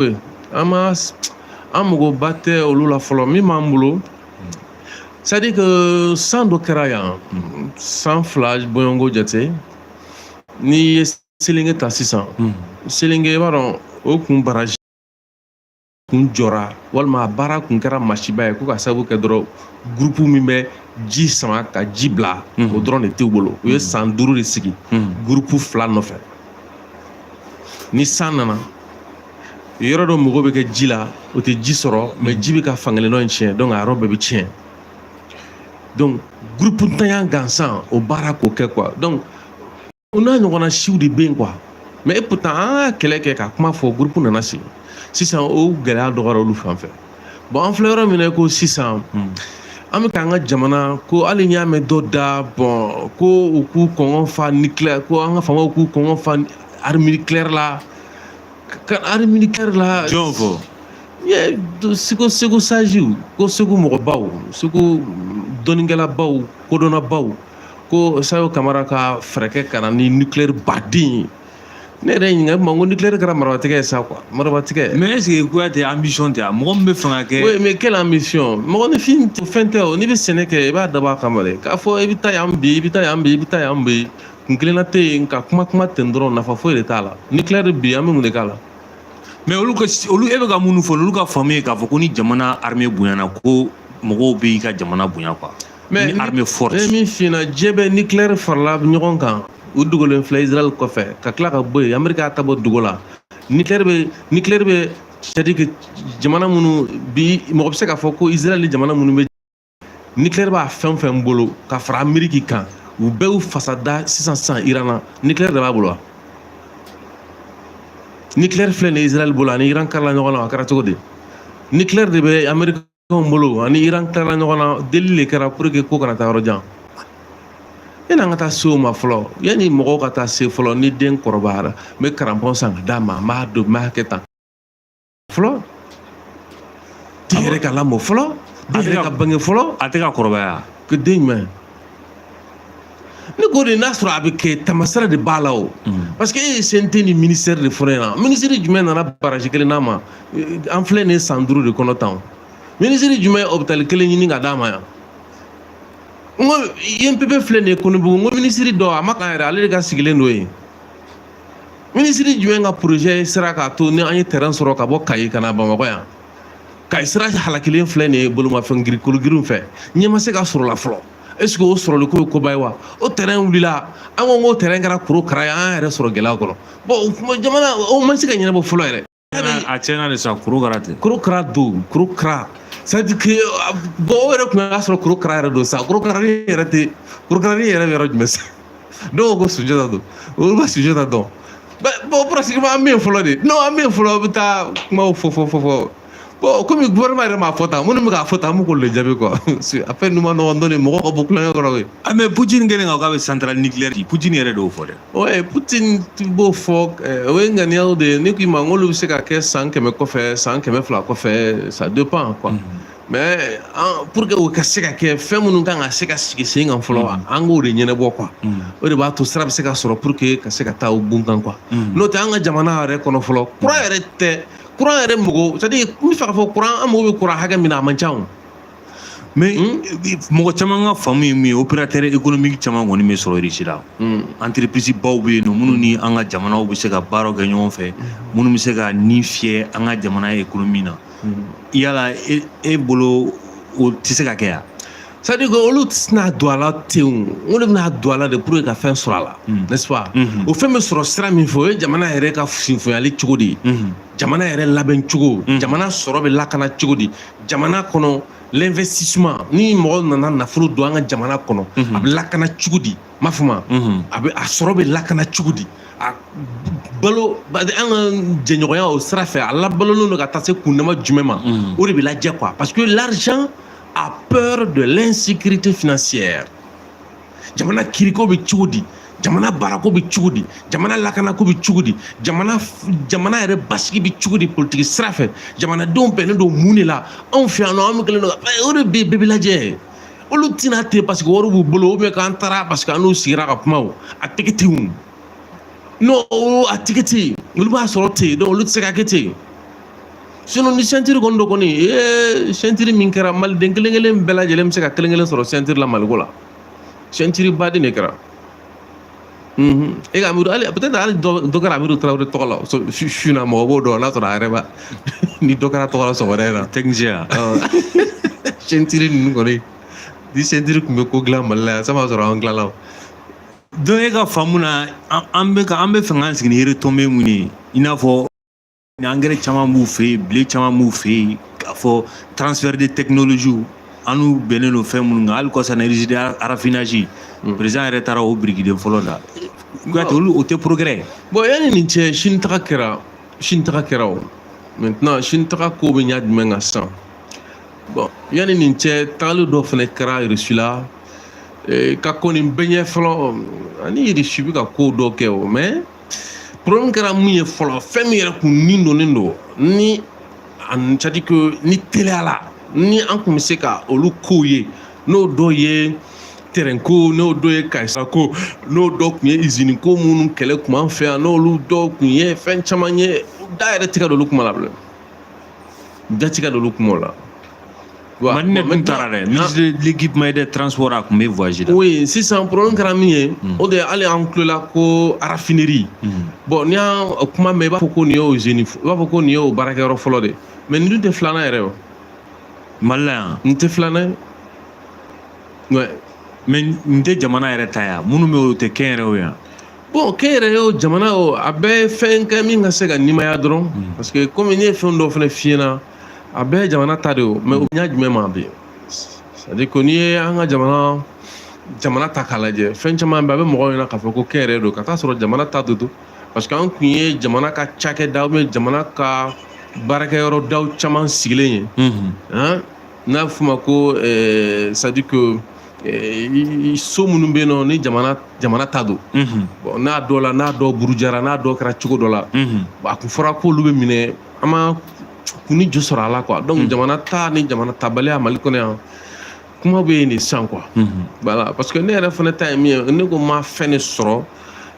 An ma, an magoba tɛ olu la fɔlɔ. Min b'an bolo, c'est à dire que san dɔ kɛra yan, san 2 bɔɲɔgɔnko jate, n'i ye Selinge ta sisan, Selinge, i b'a dɔn, o kun barrage kun jɔra walima a baara kun kɛra masiba ye, ko ka sababu kɛ dɔrɔn groupe min bɛ ji sama ka ji bila, o dɔrɔn de t'u bolo. U ye san 5 de sigi groupe 2 nɔfɛ. Ni san nana, yɔrɔ dɔ mago bɛ kɛ ji la, o tɛ ji sɔrɔ, mais ji bɛ ka fankelen dɔ in tiɲɛ, donc a yɔrɔ bɛɛ bɛ tiɲɛ. Donc groupe ntanya gansan, o baara k'o kɛ quoi. Donc o n'a ɲɔgɔnna siw de bɛ yen quoi. Mais et pourtant an ka kɛlɛ kɛ ka kuma fɔ, groupe nana sigi sisan, o gɛlɛya dɔgɔyara olu fan fɛ. Bon, an filɛ yɔrɔ min na ko sisan, an bɛ k'an ka jamana ko, hali n'i y'a mɛn dɔ da, bon, ko u k'u kɔngɔ fa nucléaire, ko an ka faamaw k'u kɔngɔ fa arme nucléaire la, ka arme nucléaire la. Jɔn fɔ? Ye Segu sajiw, ko Segu mɔgɔbaw, Segu dɔnnikɛlabaw, kodɔnnabaw, ko Sayo Kamara ka fɛɛrɛ kɛ ka na ni nucléaire baden ye. Ne yɛrɛ ɲininka ma, ko nucléaire kɛra marabatigɛ ye sa quoi, marabatigɛ. Mais est ce que Kuyate ambition tɛ a mɔgɔ min bɛ fɛ ka kɛ? Oui, mais quelle ambition? Mɔgɔninfin, fɛn tɛ o. N'i bɛ sɛnɛ kɛ, i b'a dabɔ a kama de k'a fɔ i bɛ taa yan bi, i bɛ taa yan bi, i bɛ taa yan bi. Kun kelenna tɛ yen ka kuma kuma ten dɔrɔn, nafa foyi de t'a la. Nucléaire bi, an bɛ mun de k'a la? Mais olu ka, olu e bɛ ka minnu fɔ, olu ka faamu ye k'a fɔ ko ni jamana armée bonyana, ko mɔgɔw b'i ka jamana bonya quoi. Mais ni armée forte. Ne min f'i ɲɛna, diɲɛ bɛ nucléaire farala ɲɔgɔn kan, u dogolen filɛ Israël kɔfɛ, ka tila ka bɔ yen, Amérique y'a ta bɔ dogo la. Nucléaire bɛ, c'est à dire que jamana minnu bi, mɔgɔ bɛ se k'a fɔ ko Israël ni jamana minnu bɛ nucléaire b'a fɛn fɛn bolo ka fara Amérique kan, u bɛɛ y'u fasa da sisan sisan Iran na. Nucléaire de b'a bolo wa? Nucléaire filɛ nin ye Israël bolo, ani Iran karila ɲɔgɔn na, a kɛra cogo di? Nucléaire de bɛ Américain bolo, ani Iran tilala ɲɔgɔn na, deli de kɛra pour que ko kana taa yɔrɔ jan. Yani an ka taa se o ma fɔlɔ, yanni mɔgɔw ka taa se fɔlɔ, ni den kɔrɔbayara, n bɛ crampon san ka d'a ma, n b'a don, n b'a kɛ tan fɔlɔ, den yɛrɛ ka lamɔ fɔlɔ, den yɛrɛ ka bange fɔlɔ. A tɛ ka kɔrɔbaya. Ko den jumɛn? Ne ko de, n'a sɔrɔ a bɛ kɛ, tamasira de b'a la o. Parce que e ye CNT ni ministère de fɔ ne ɲɛna. Ministre jumɛn nana barrage kelen d'a ma? An filɛ nin ye san 5 de kɔnɔ tan. Ministre jumɛn ye hôpital kelen ɲini ka d'a ma yan? N ko INPP filɛ nin ye Kɔnɔbugu, n ko ministre dɔ a ma kan yɛrɛ, ale de ka sigilen don yen. Ministre jumɛn ka projet sera k'a to ni an ye terrain sɔrɔ ka bɔ Kayi ka na Bamakɔ yan? Kayi sira halakilen filɛ nin ye, bolimafɛn kologirinw fɛ, ɲɛ ma se ka sɔrɔ la fɔlɔ. Est ce que o sɔrɔli ko ye koba ye wa? O terrain wulila, an ko k'o terrain kɛra korokara ye, an yɛrɛ sɔrɔ gɛlɛya kɔnɔ. Bon, jamana o ma se ka ɲɛnabɔ fɔlɔ yɛrɛ. A tiɲɛna de sa, korokara tɛ. Korokara don, korokara, c'est à dire que, bon, o yɛrɛ tun y'a sɔrɔ korokara yɛrɛ don sa. Korokaranin yɛrɛ tɛ, korokaranin yɛrɛ bɛ yɔrɔ jumɛn sa? Dɔw ko Sunjata don, olu ma Sunjata dɔn. Bon, pratiquement an bɛ yen fɔlɔ de. Non, an bɛ yen fɔlɔ, bɛ taa kumaw fɔ fɔ fɔ fɔ. Bon, komi gouvernement yɛrɛ m'a fɔ tan, minnu bɛ k'a fɔ tan, an bɛ k'olu de jaabi quoi. A fɛn ninnu ma nɔgɔn dɔɔni, mɔgɔw ka bɔ kulonkɛ kɔrɔ koyi. Ah, mais Poutine kɛlen k'a bɛ centrale nucléaire ci, Poutine yɛrɛ de y'o fɔ dɛ. Ouais, Poutine b'o fɔ, o ye ŋaniyaw de ye. Ne k'i ma, n k'olu bɛ se ka kɛ san 100 kɔfɛ, san 200 kɔfɛ, ça dépend quoi. Mais pour que o ka se ka kɛ, fɛn minnu kan ka se ka sigi sen kan fɔlɔ, an k'o de ɲɛnabɔ quoi. O de b'a to sira bɛ se ka sɔrɔ pour que ka se ka taa o bon kan quoi. N'o tɛ, an ka jamana yɛrɛ kɔnɔ fɔlɔ, courant yɛrɛ tɛ, courant yɛrɛ mago, c'est à dire n bɛ fɛ k'a fɔ courant, an mago bɛ courant hakɛ min na, a man ca o. Mais mɔgɔ caman ka faamu ye min ye, opérateur économique caman kɔni bɛ sɔrɔ Russie la. Entreprise baw bɛ yen nɔ minnu ni an ka jamanaw bɛ se ka baaraw kɛ ɲɔgɔn fɛ, minnu bɛ se ka nin fiyɛ an ka jamana économie na. Yala e bolo, o tɛ se ka kɛ yan? C'est à dire que olu tɛna don a la ten o, olu bɛna don a la de pour que ka fɛn sɔrɔ a la, n'est-ce pas? O fɛn bɛ sɔrɔ sira min fɛ, o ye jamana yɛrɛ ka sinfonyali cogo de ye, jamana yɛrɛ labɛn cogo, jamana sɔrɔ bɛ lakana cogo di, jamana kɔnɔ l'investissement, ni mɔgɔ nana nafolo don an ka jamana kɔnɔ, a bɛ lakana cogo di? M'a fɔ ma, a bɛ a sɔrɔ bɛ lakana cogo di? A balo an ka jɛɲɔgɔnya o sira fɛ, a labalolen don ka taa se kundama jumɛn ma? O de bɛ lajɛ quoi, parce que l'argent a peur de l'insécurité financière. Jamana kiriko bɛ cogo di? Jamana baarako bɛ cogo di? Jamana lakanako bɛ cogo di? Jamana yɛrɛ basigi bɛ cogo di politiki sira fɛ? Jamanadenw bɛnnen don mun de la anw fɛ yan nɔ? An bɛ kɛlen don o de bɛ bɛɛ bɛ lajɛ. Olu tɛna ten parce que wari b'u bolo, ou bien k'an taara parce que an n'u sigira ka kuma. O a tɛ kɛ ten o. Non, a tɛ kɛ ten. Olu b'a sɔrɔ ten, donc olu tɛ se ka kɛ ten. Sinon ni ceinture kɔni don kɔni, ee, ceinture min kɛra, maliden kelen kelen bɛɛ lajɛlen bɛ se ka kelen kelen sɔrɔ ceinture la. Maliko la, ceinture baden de kɛra. E ka Amidu, hali peut-être hali dɔ kɛra Amidu Tarawele tɔgɔ la su na, mɔgɔ b'o dɔn n'a sɔrɔ a yɛrɛ ba ni dɔ kɛra tɔgɔ la sɔgɔmada in na. Technicien. Ceinture ninnu kɔni, ni ceinture tun bɛ ko dilan Mali la yan, san b'a sɔrɔ an tilala o. Donc e ka faamu na, an bɛ ka an bɛ fɛ k'an sigi ni retombées mun ye, i n'a fɔ ni engrais caman b'u fɛ yen, blé caman b'u fɛ yen, k'a fɔ transfert de technologie, an n'u bɛnnen don fɛn minnu kan, hali kɔsa na usine raffinage, président yɛrɛ taara o birikiden fɔlɔ da. Kuyate, olu o tɛ progrès? Bon, yanni nin cɛ, Chine taga kɛra, Chine taga kɛra o. Maintenant, Chine taga ko bɛ ɲa jumɛn kan sisan? Bon, yanni nin cɛ, tagali dɔ fana kɛra Russie la ka kɔn nin bɛɛ ɲɛ fɔlɔ. Ani Russie bɛ ka ko dɔ kɛ o, mais problème kɛra mun ye fɔlɔ? Fɛn min yɛrɛ kun ni donnen don ni, c'est à dire que ni teliya la, ni an kun bɛ se ka olu kow ye, n'o dɔw ye terrain ko, n'o dɔw ye Kayisa ko, n'o dɔw tun ye usine ko minnu kɛlɛ kun b'an fɛ yan, n'olu dɔw tun ye fɛn caman ye, da yɛrɛ tigɛ don olu kuma la bilen, da tigɛ don olu kumaw la. Mali ne dun taara dɛ, ministre de l'équipement et des transports, a tun bɛ voyage la. Oui, sisan problème kɛra min ye, o de ye hali an tulola ko raffinerie. Bon, n'i y'a kuma mɛn, i b'a fɔ ko nin y'o usine, i b'a fɔ ko nin y'o baarakɛyɔrɔ fɔlɔ de, mais nin dun tɛ filanan yɛrɛ o. Mali la yan? Nin tɛ filanan ye, ouais. Mais nin tɛ jamana yɛrɛ ta yan, minnu bɛ yen, o tɛ kɛnyɛrɛye yan? Bon, kɛnyɛrɛye o, jamana o, a bɛɛ ye fɛn kɛ min ka se ka nimaya dɔrɔn, parce que komi ne ye fɛn dɔw fana f'i ɲɛna, a bɛɛ ye jamana ta de o. Mais o ɲa jumɛn ma bi? C'est à dire que n'i ye an ka jamana ta k'a lajɛ, fɛn caman bɛ, a bɛ mɔgɔw ɲɛna k'a fɔ ko kɛnyɛrɛye don, ka taa sɔrɔ jamana ta de don, parce que an kun ye jamana ka cakɛda ou bien jamana ka baarakɛyɔrɔ daw caman sigilen ye, hein, n'a bɛ f'o ma ko c'est à dire que so minnu bɛ yen nɔ, ni jamana ta don. Bon, n'a dɔw la, n'a dɔw burujara, n'a dɔw kɛra cogo dɔ la, a kun fɔra k'olu bɛ minɛ, an ma kun ni jo sɔrɔ a la quoi. Donc jamana ta ni jamana tabaliya Mali kɔnɔ yan, kuma bɛ yen de sisan quoi. Voilà, parce que ne yɛrɛ fana ta ye min ye, ne ko n ma fɛn de sɔrɔ.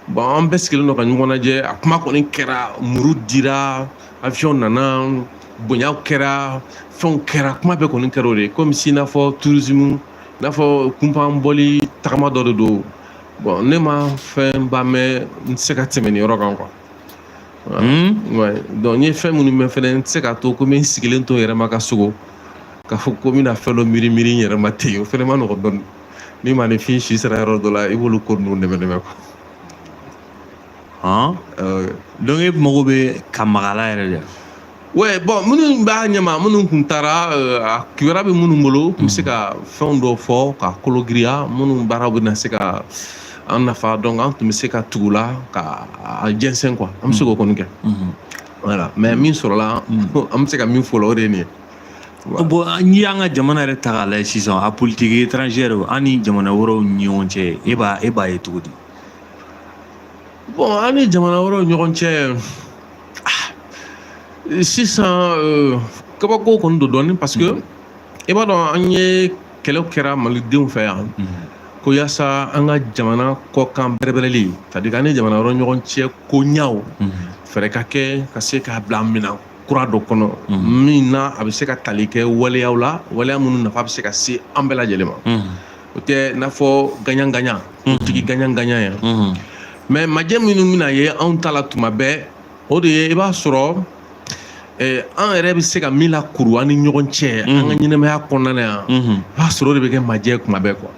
Bon, an bɛɛ sigilen don ka ɲɔgɔn lajɛ, a kuma kɔni kɛra, muru dira, avion nana, bonyaw kɛra, fɛnw kɛra, kuma bɛɛ kɔni kɛra o de ye, comme si i n'a fɔ tourisme, i n'a fɔ kunpan bɔli tagama dɔ de don. Bon, ne ma fɛn ba mɛn, n tɛ se ka tɛmɛ nin yɔrɔ kan quoi. Ouais. Donc n ye fɛn minnu mɛn fɛnɛ, n tɛ se k'a to ko n bɛ n sigilen to n yɛrɛ ma ka sogo k'a fɔ ko n bɛna fɛn dɔ miiri miiri n yɛrɛ ma ten, o fɛnɛ ma nɔgɔn dɔɔni. Ni maaninfin si sera yɔrɔ dɔ la, i b'olu ko ninnu dɛmɛ dɛmɛ quoi. Han, donc e mago bɛ ka maga a la yɛrɛ de? Ouais, bon, minnu b'a ɲɛma, minnu kun taara, a kibaruya bɛ minnu bolo, kun bɛ se ka fɛnw dɔw fɔ ka kolo giriya, minnu baaraw bɛna se ka an nafa. Donc an tun bɛ se ka tugu la ka a jɛnsɛn quoi, an bɛ se k'o kɔni kɛ. Voilà, mais min sɔrɔla, an bɛ se ka min fɔ o la, o de ye nin ye. Bon, n'i y'an ka jamana yɛrɛ ta k'a lajɛ sisan, a politique étrangère, an ni jamana wɛrɛw ni ɲɔgɔn cɛ, e b'a ye cogo di? Bon, an ni jamana wɛrɛw ɲɔgɔn cɛ sisan, kabako kɔni don dɔɔni, parce que i b'a dɔn, an ye kɛlɛw kɛra malidenw fɛ yan ko yaasa an ka jamana kɔkan bɛrɛbɛrɛli, c'est à dire an ni jamana wɛrɛw ɲɔgɔn cɛ ko ɲaw fɛɛrɛ ka kɛ ka se k'a bila minɛn kura dɔ kɔnɔ, min na a bɛ se ka tali kɛ waleyaw la, waleya minnu nafa bɛ se ka se an bɛɛ lajɛlen ma. O tɛ n'a fɔ gagnant gagnant, tigi gagnant gagnant ye. Mais majɛ minnu bɛna ye anw ta la tuma bɛɛ, o de ye i b'a sɔrɔ an yɛrɛ bɛ se ka min lakuru an ni ɲɔgɔn cɛ an ka ɲɛnɛmaya kɔnɔna na yan, i b'a sɔrɔ o de bɛ kɛ majɛ kuma bɛɛ quoi.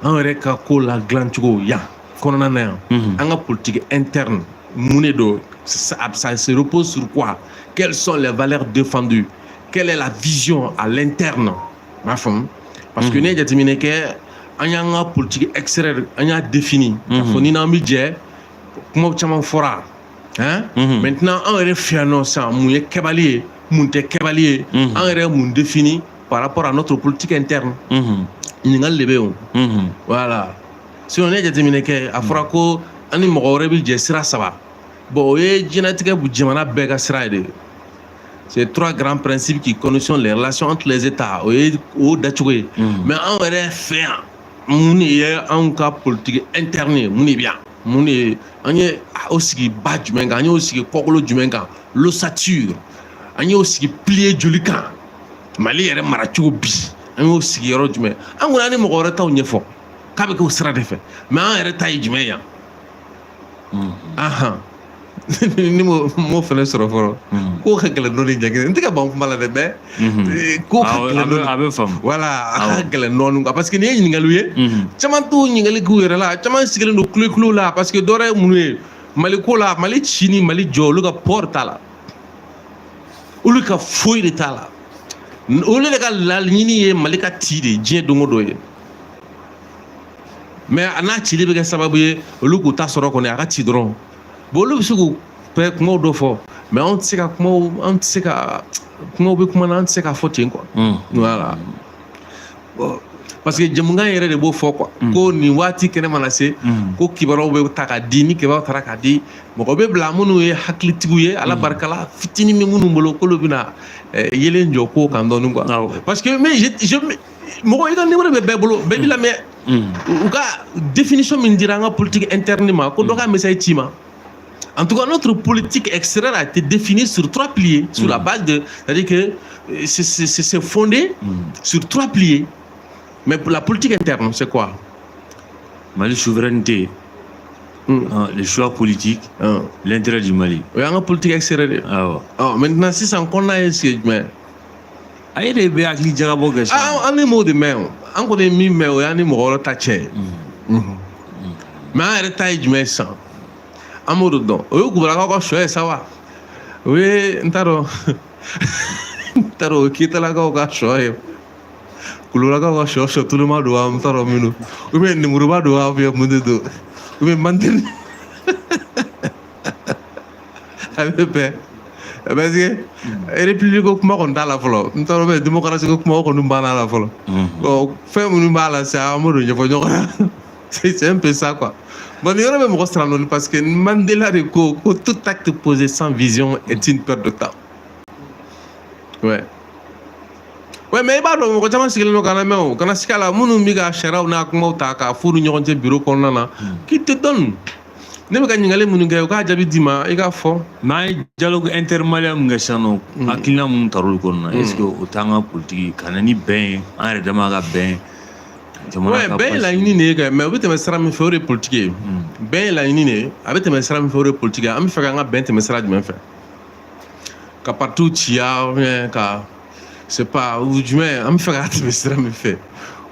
An yɛrɛ ka ko la dilancogo yan kɔnɔna na yan, an ka politique interne mun de don? Ça se repose sur quoi? Quelles sont les valeurs défendues? Quelle est la vision à l'interne? M'a faamu, parce que n'i ye jateminɛ kɛ, an y'an ka politique extérieure, an y'a défini k'a fɔ ni n'an bɛ jɛ, kuma caman fɔra, hein. Maintenant, an yɛrɛ fɛ yan nɔ sisan, mun ye kɛbali ye, mun tɛ kɛbali ye? An yɛrɛ ye mun défini par rapport à notre politique interne? Ɲininkali de bɛ yen o. Voilà, sinon ne ye jateminɛ kɛ, a fɔra ko an ni mɔgɔ wɛrɛ bɛ jɛ sira saba. Bon, o ye diɲɛlatigɛ jamana bɛɛ ka sira ye de. C'est trois grands principes qui conditionnent les relations entre les États, o ye o dacogo ye. Mais anw yɛrɛ fɛ yan, mun de ye anw ka politique interne ye? Mun de bɛ yan? Mun de ye an ye o sigi ba jumɛn kan? An y'o sigi kɔkolo jumɛn kan? L'ossature, An y'o sigi pilier joli kan? Mali yɛrɛ maracogo bi, an y'o sigi yɔrɔ jumɛn? An kɔni, an ni mɔgɔ wɛrɛ taw ɲɛfɔ k'a bɛ kɛ o sira de fɛ, mais an yɛrɛ ta ye jumɛn yan? Ahan, ni m'o fɛnɛ sɔrɔ fɔlɔ, ko ka gɛlɛn dɔɔni. Jagɛ, n tɛ ka ban kuma la dɛ, mais ko ka gɛlɛn dɔɔni. A bɛ faamu. Voilà, a ka gɛlɛn dɔɔni quoi, parce que nin ye ɲininkaliw ye, caman t'o ɲininkali k'u yɛrɛ la, caman sigilen don kulo la, parce que dɔwɛrɛ ye mun ye Mali ko la? Mali ci ni Mali jɔ, olu ka port t'a la, olu ka foyi de t'a la. Olu de ka laɲini ye Mali ka ci de diɲɛ don o don ye, mais a n'a cili bɛ kɛ sababu ye olu k'u ta sɔrɔ kɔni, a ka ci dɔrɔn. Bon, olu bɛ se k'u bɛɛ kumaw dɔ fɔ, mais anw tɛ se ka kumaw, an tɛ se ka kumaw bɛ kuma na, an tɛ se k'a fɔ ten quoi. Voilà, bon, parce que jamukan yɛrɛ de b'o fɔ quoi, ko nin waati kɛnɛ mana se, ko kibaruyaw bɛ ta ka di. Ni kibaruyaw taara ka di, mɔgɔ bɛ bila minnu ye hakilitigiw ye, Ala barika la, fitinin bɛ minnu bolo, k'olu bɛna yelen jɔ ko kan dɔɔni quoi. Parce que mais je mɔgɔ, i ka numéro bɛ bɛɛ bolo, bɛɛ b'i lamɛn. U ka définition min dira an ka politique interne ma, ko dɔ ka message ci ma. En tout cas, notre politique extérieure a été définie sur trois piliers, sur la base de, c'est-à-dire que c'est fondé sur trois piliers. Mais pour la politique interne, c'est quoi? Mali souveraineté, les choix politiques, l'intérêt du Mali. O y'an ka politique extérieure de ye. Awɔ. Ɔ, maintenant sisan, kɔnɔna ye sigi jumɛn? A yɛrɛ bɛ hakili jagabɔ kɛ sisan. An ni m'o de mɛn o. An kɔni ye min mɛn, o y'an ni mɔgɔ wɛrɛ ta cɛ ye. Mais an yɛrɛ ta ye jumɛn ye sisan? An b'o de dɔn. O ye Kubalakaw ka sɔ ye sa wa? O ye, n t'a dɔn, o ye Keyitalakaw ka sɔ ye, Kulubalakaw ka sɔ, sɔ tuluma don wa? N t'a dɔn min don, ou bien nemuruba don wa, ou bien mun de don, ou bien manteni a bɛ bɛn, parce que république ko kuma kɔni t'a la fɔlɔ. N t'a dɔn, bɛ démocratie ko kuma kɔni banna la fɔlɔ. Bon, fɛn minnu b'a la sisan, an b'o de ɲɛfɔ ɲɔgɔn na. C'est un peu ça quoi. Bon, nin yɔrɔ bɛ mɔgɔ siran dɔɔni, parce que Mandela de ko tout acte posé sans vision est une perte de temps. Ouais, mais i b'a dɔn, mɔgɔ caman sigilen don ka lamɛn, o kana siga la, minnu bɛ ka sariyaw n'a kumaw ta k'a f'u ni ɲɔgɔn cɛ bureau kɔnɔna na, qui te donne, ne bɛ ka ɲininkali minnu kɛ, u k'a jaabi d'i ma, i k'a fɔ. Mais an ye dialogue intermalien min kɛ sisan nɔ, hakilina minnu tar'olu kɔnɔna na, est ce que o t'an ka politique ka na ni bɛn ye, an yɛrɛ dama ka bɛn, jamana ka bɛn ye basigi? Laɲini de ye kɛ, mais o bɛ tɛmɛ sira min fɛ, o de ye politique ye. Bɛn ye laɲini de ye, a bɛ tɛmɛ sira min fɛ, o de ye politique ye. An bɛ fɛ k'an ka bɛn tɛmɛ sira jumɛn fɛ? Ka partiw ciya, ou bien ka, c'est pas ou jumɛn? An bɛ fɛ k'a tɛmɛ sira min fɛ,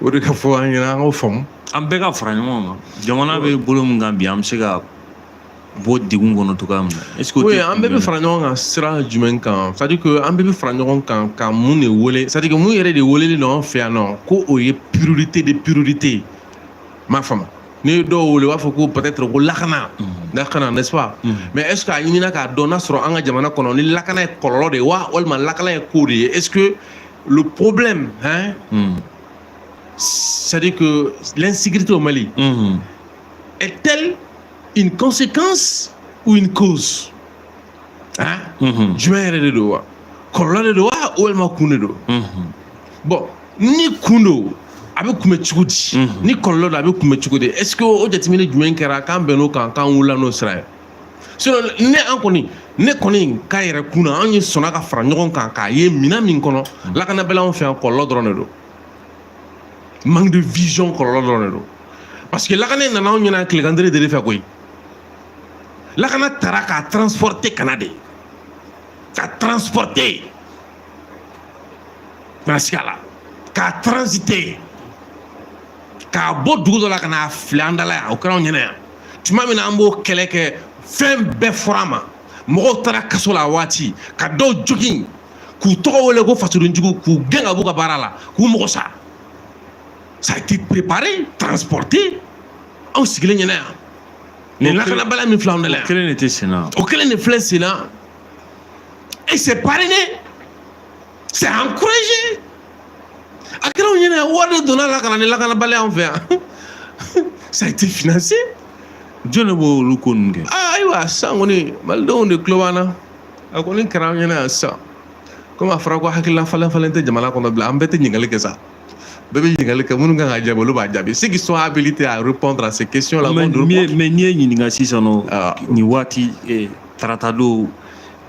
o de ka fɔ an ɲɛna, an k'o faamu. An bɛɛ ka fara ɲɔgɔn kan. Jamana bɛ bolo min kan bi, an bɛ se ka bɔ degun kɔnɔ cogoya min na, est ce que o Oui, tɛ an bɛɛ bɛ fara ɲɔgɔn kan sira jumɛn kan? C'est à dire que an bɛɛ bɛ fara ɲɔgɔn kan ka mun de wele? C'est à dire que mun yɛrɛ de welelen don an fɛ yan nɔ, ko o ye priorité de priorité? M'a faamu. N'i ye dɔw wele, u b'a fɔ ko peut-être ko lakana, lakana, n'est-ce pas? Mais est-ce que a ɲinina k'a dɔn n'a sɔrɔ an ka jamana kɔnɔ ni lakana ye kɔlɔlɔ de ye wa, walima lakana ye ko de ye? Est-ce que le problème, hein, c'est-à-dire que l'insécurité au Mali est-elle une conséquence ou une cause, hein? Jumɛn yɛrɛ de don wa? Kɔlɔlɔ de don wa, walima kun de don? Bon, ni kun don, a bɛ kunbɛ cogo di? Ni kɔlɔlɔ don, a bɛ kunbɛ cogo di? Est ce que o jateminɛ jumɛn kɛra k'an bɛn n'o kan, k'an wulila n'o sira ye? Sinon ne, an kɔni, ne kɔni ka yɛrɛ kun na, an ye sɔnna ka fara ɲɔgɔn kan k'a ye minɛn min kɔnɔ, lakanabaliya fɛ yan, kɔlɔlɔ dɔrɔn de don. Manque de vision, kɔlɔlɔ dɔrɔn de don, parce que lakana nana anw ɲɛna tilegan de fɛ koyi. Lakana taara k'a transporter ka na de, ka transporter kana sigi a la, k'a transiter k'a bɔ dugu dɔ la ka n'a fili an da la yan. O kɛra anw ɲɛna yan tuma min na, an b'o kɛlɛ kɛ, fɛn bɛɛ fɔra an ma, mɔgɔw taara kaso la a waati, ka dɔw jogin, k'u tɔgɔ wele ko fasodenjugu, k'u gɛn ka b'u ka baara la, k'u mɔgɔ sa. Ça a été préparé, transporté, anw sigilen ɲɛna yan, nin lakanabaliya min filɛ anw da la O yan. kelen de tɛ sen na. O kelen de filɛ sen na, et c'est parrainé, c'est encouragé. A kɛra anw ɲɛna yan, wari de donna a la ka na ni lakanabaliya anw fɛ yan. Ça a été financé. Jɔn de b'olu ko ninnu kɛ? Ah, ayiwa, sisan kɔni, malidenw de tulo b'an na. A kɔni kɛra an ɲɛna yan sisan, komi a fɔra ko hakilina falen falen tɛ jamana kɔnɔ bilen, an bɛɛ tɛ ɲininkali kɛ sa, bɛɛ bɛ ɲininkali kɛ. Minnu kan ka jaabi, olu b'a jaabi. Ceux qui sont habilités à répondre à ces questions là mais vont n'i ye, mais n'i ye ɲininka sisan nɔ, Ah. nin waati, tarata don.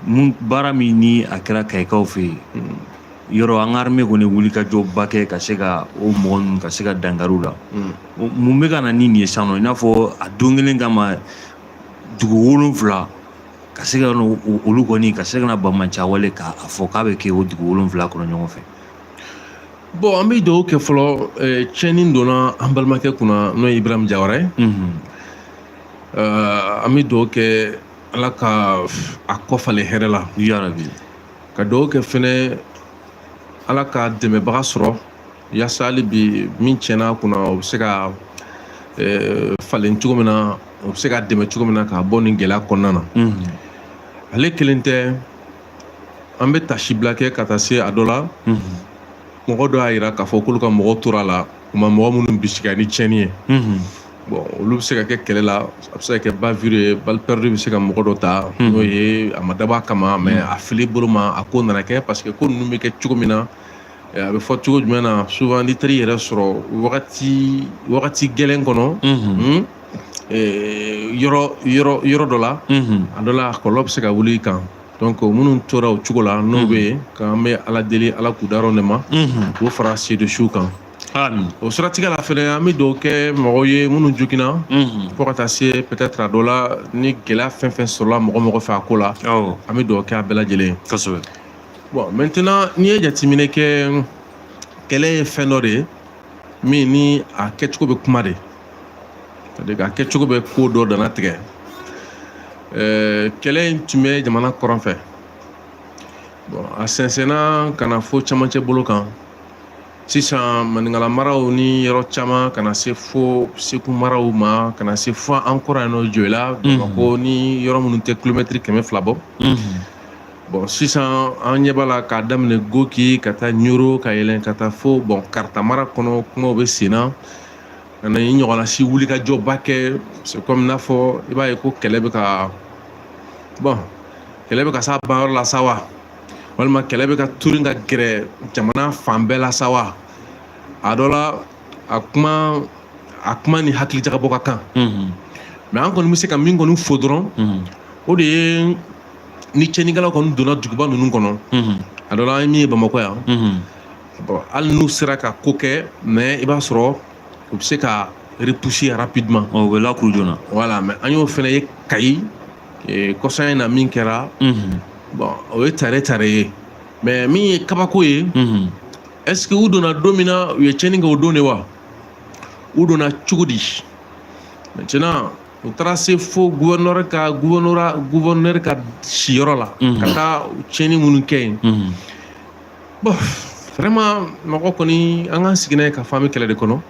Mun baara min ni a kɛra Kayikaw fɛ yen, yɔrɔ an ka armée kɔni wuli ka jɔba kɛ ka se ka o mɔgɔ ninnu ka se ka dankari u la. Mun bɛ ka na ni nin ye sisan nɔ? I n'a fɔ a don kelen kama, dugu 7 ka se ka olu kɔni ka se ka na banbanciya wale k'a fɔ k'a bɛ kɛ o dugu 7 kɔnɔ ɲɔgɔn fɛ. Bon, an bɛ dugawu kɛ fɔlɔ. Tiɲɛni donna an balimakɛ kunna, n'o ye Ibrahim Jawara ye. An bɛ dugawu kɛ, Ala ka a kɔ falen hɛrɛ la. Yarabi. Ka dugawu kɛ fɛnɛ, Ala ka dɛmɛbaga sɔrɔ yaasa hali bi min tiɲɛna a kunna, o bɛ se ka falen cogo min na, o bɛ se ka dɛmɛ cogo min na k'a bɔ nin gɛlɛya kɔnɔna na. Ale kelen tɛ. An bɛ tasibila kɛ ka taa se a dɔ la. Mɔgɔ dɔ y'a yira k'a fɔ k'olu ka mɔgɔ tora a la, u ma mɔgɔ minnu bisigiya ni tiɲɛni ye. Bon, olu bɛ se ka kɛ kɛlɛ la, a bɛ se ka kɛ bavure ye, balle perdue bɛ se ka mɔgɔ dɔ ta, n'o ye a ma dabɔ a kama, mais a fili bolo ma, a ko nana kɛ, parce que ko ninnu bɛ kɛ cogo min na, a bɛ fɔ cogo jumɛn na, souvent n'i taar'i yɛrɛ sɔrɔ wagati gɛlɛn kɔnɔ, yɔrɔ dɔ la, a dɔ la a kɔlɔlɔ bɛ se ka wuli i kan. Donc minnu tora o cogo la, n'o bɛ yen, k'an bɛ Ala deli, Ala k'u dayɔrɔ de ma, k'o fara sedusiw kan. Amin. O siratigɛ la fɛnɛ, an bɛ dugawu kɛ mɔgɔw ye minnu joginna, fo ka taa se peut-être a dɔ la, ni gɛlɛya fɛn fɛn sɔrɔla mɔgɔ mɔgɔ fɛ a ko la, an bɛ dugawu kɛ a bɛɛ lajɛlen ye. Bon, maintenant, n'i ye jateminɛ kɛ, kɛlɛ ye fɛn dɔ de ye min ni a kɛcogo bɛ kuma de, c'est-à-dire a kɛcogo bɛ ko dɔ dana tigɛ. Kɛlɛ in tun bɛ jamana kɔrɔn fɛ. Bon, a sɛnsɛnna ka na fo camancɛ bolo kan sisan, Maninkala maraw ni yɔrɔ caman, ka na se fo Segu maraw ma, ka na se fo an kɔrɔ yan nɔ, Joyila, Bamakɔ ni yɔrɔ minnu tɛ kilomɛtiri 200 bɔ. Bon, sisan an ɲɛ b'a la k'a daminɛ Goki ka taa Ɲoro, ka yɛlɛn ka taa fo, bon, Karata mara kɔnɔ, kumaw bɛ sen na ka na i ɲɔgɔnna si wulikajɔba kɛ. C'est comme n'a fɔ i b'a ye ko kɛlɛ bɛ ka, bon, kɛlɛ bɛ ka s'a banyɔrɔ la sa wa, walima kɛlɛ bɛ ka turu ka gɛrɛ jamana fan bɛɛ la sa wa. A dɔ la, a kuma ni hakili jagabɔ ka kan. Mais an kɔni bɛ se ka min kɔni fo dɔrɔn, o de ye ni tiɲɛnikɛlaw kɔni donna duguba ninnu kɔnɔ, a dɔ la, an ye min ye Bamakɔ yan, bon, hali n'u sera ka ko kɛ, mais i b'a sɔrɔ u bɛ se ka repousser rapidement. U bɛ lakuru joona. Voilà, mais an y'o fɛnɛ ye Kayi kɔsa in na min kɛra. Bon, o ye tare tare ye, mais min ye kabako ye, est ce que u donna don min na, u ye tiɲɛni kɛ o don de wa, u donna cogo di? Maintenant, u taara se fo gouverneur ka siyɔrɔ la, ka taa tiɲɛni minnu kɛ yen. Bon, vraiment, mɔgɔ kɔni, an k'an sigi n'a ye k'a fɔ an bɛ kɛlɛ de kɔnɔ.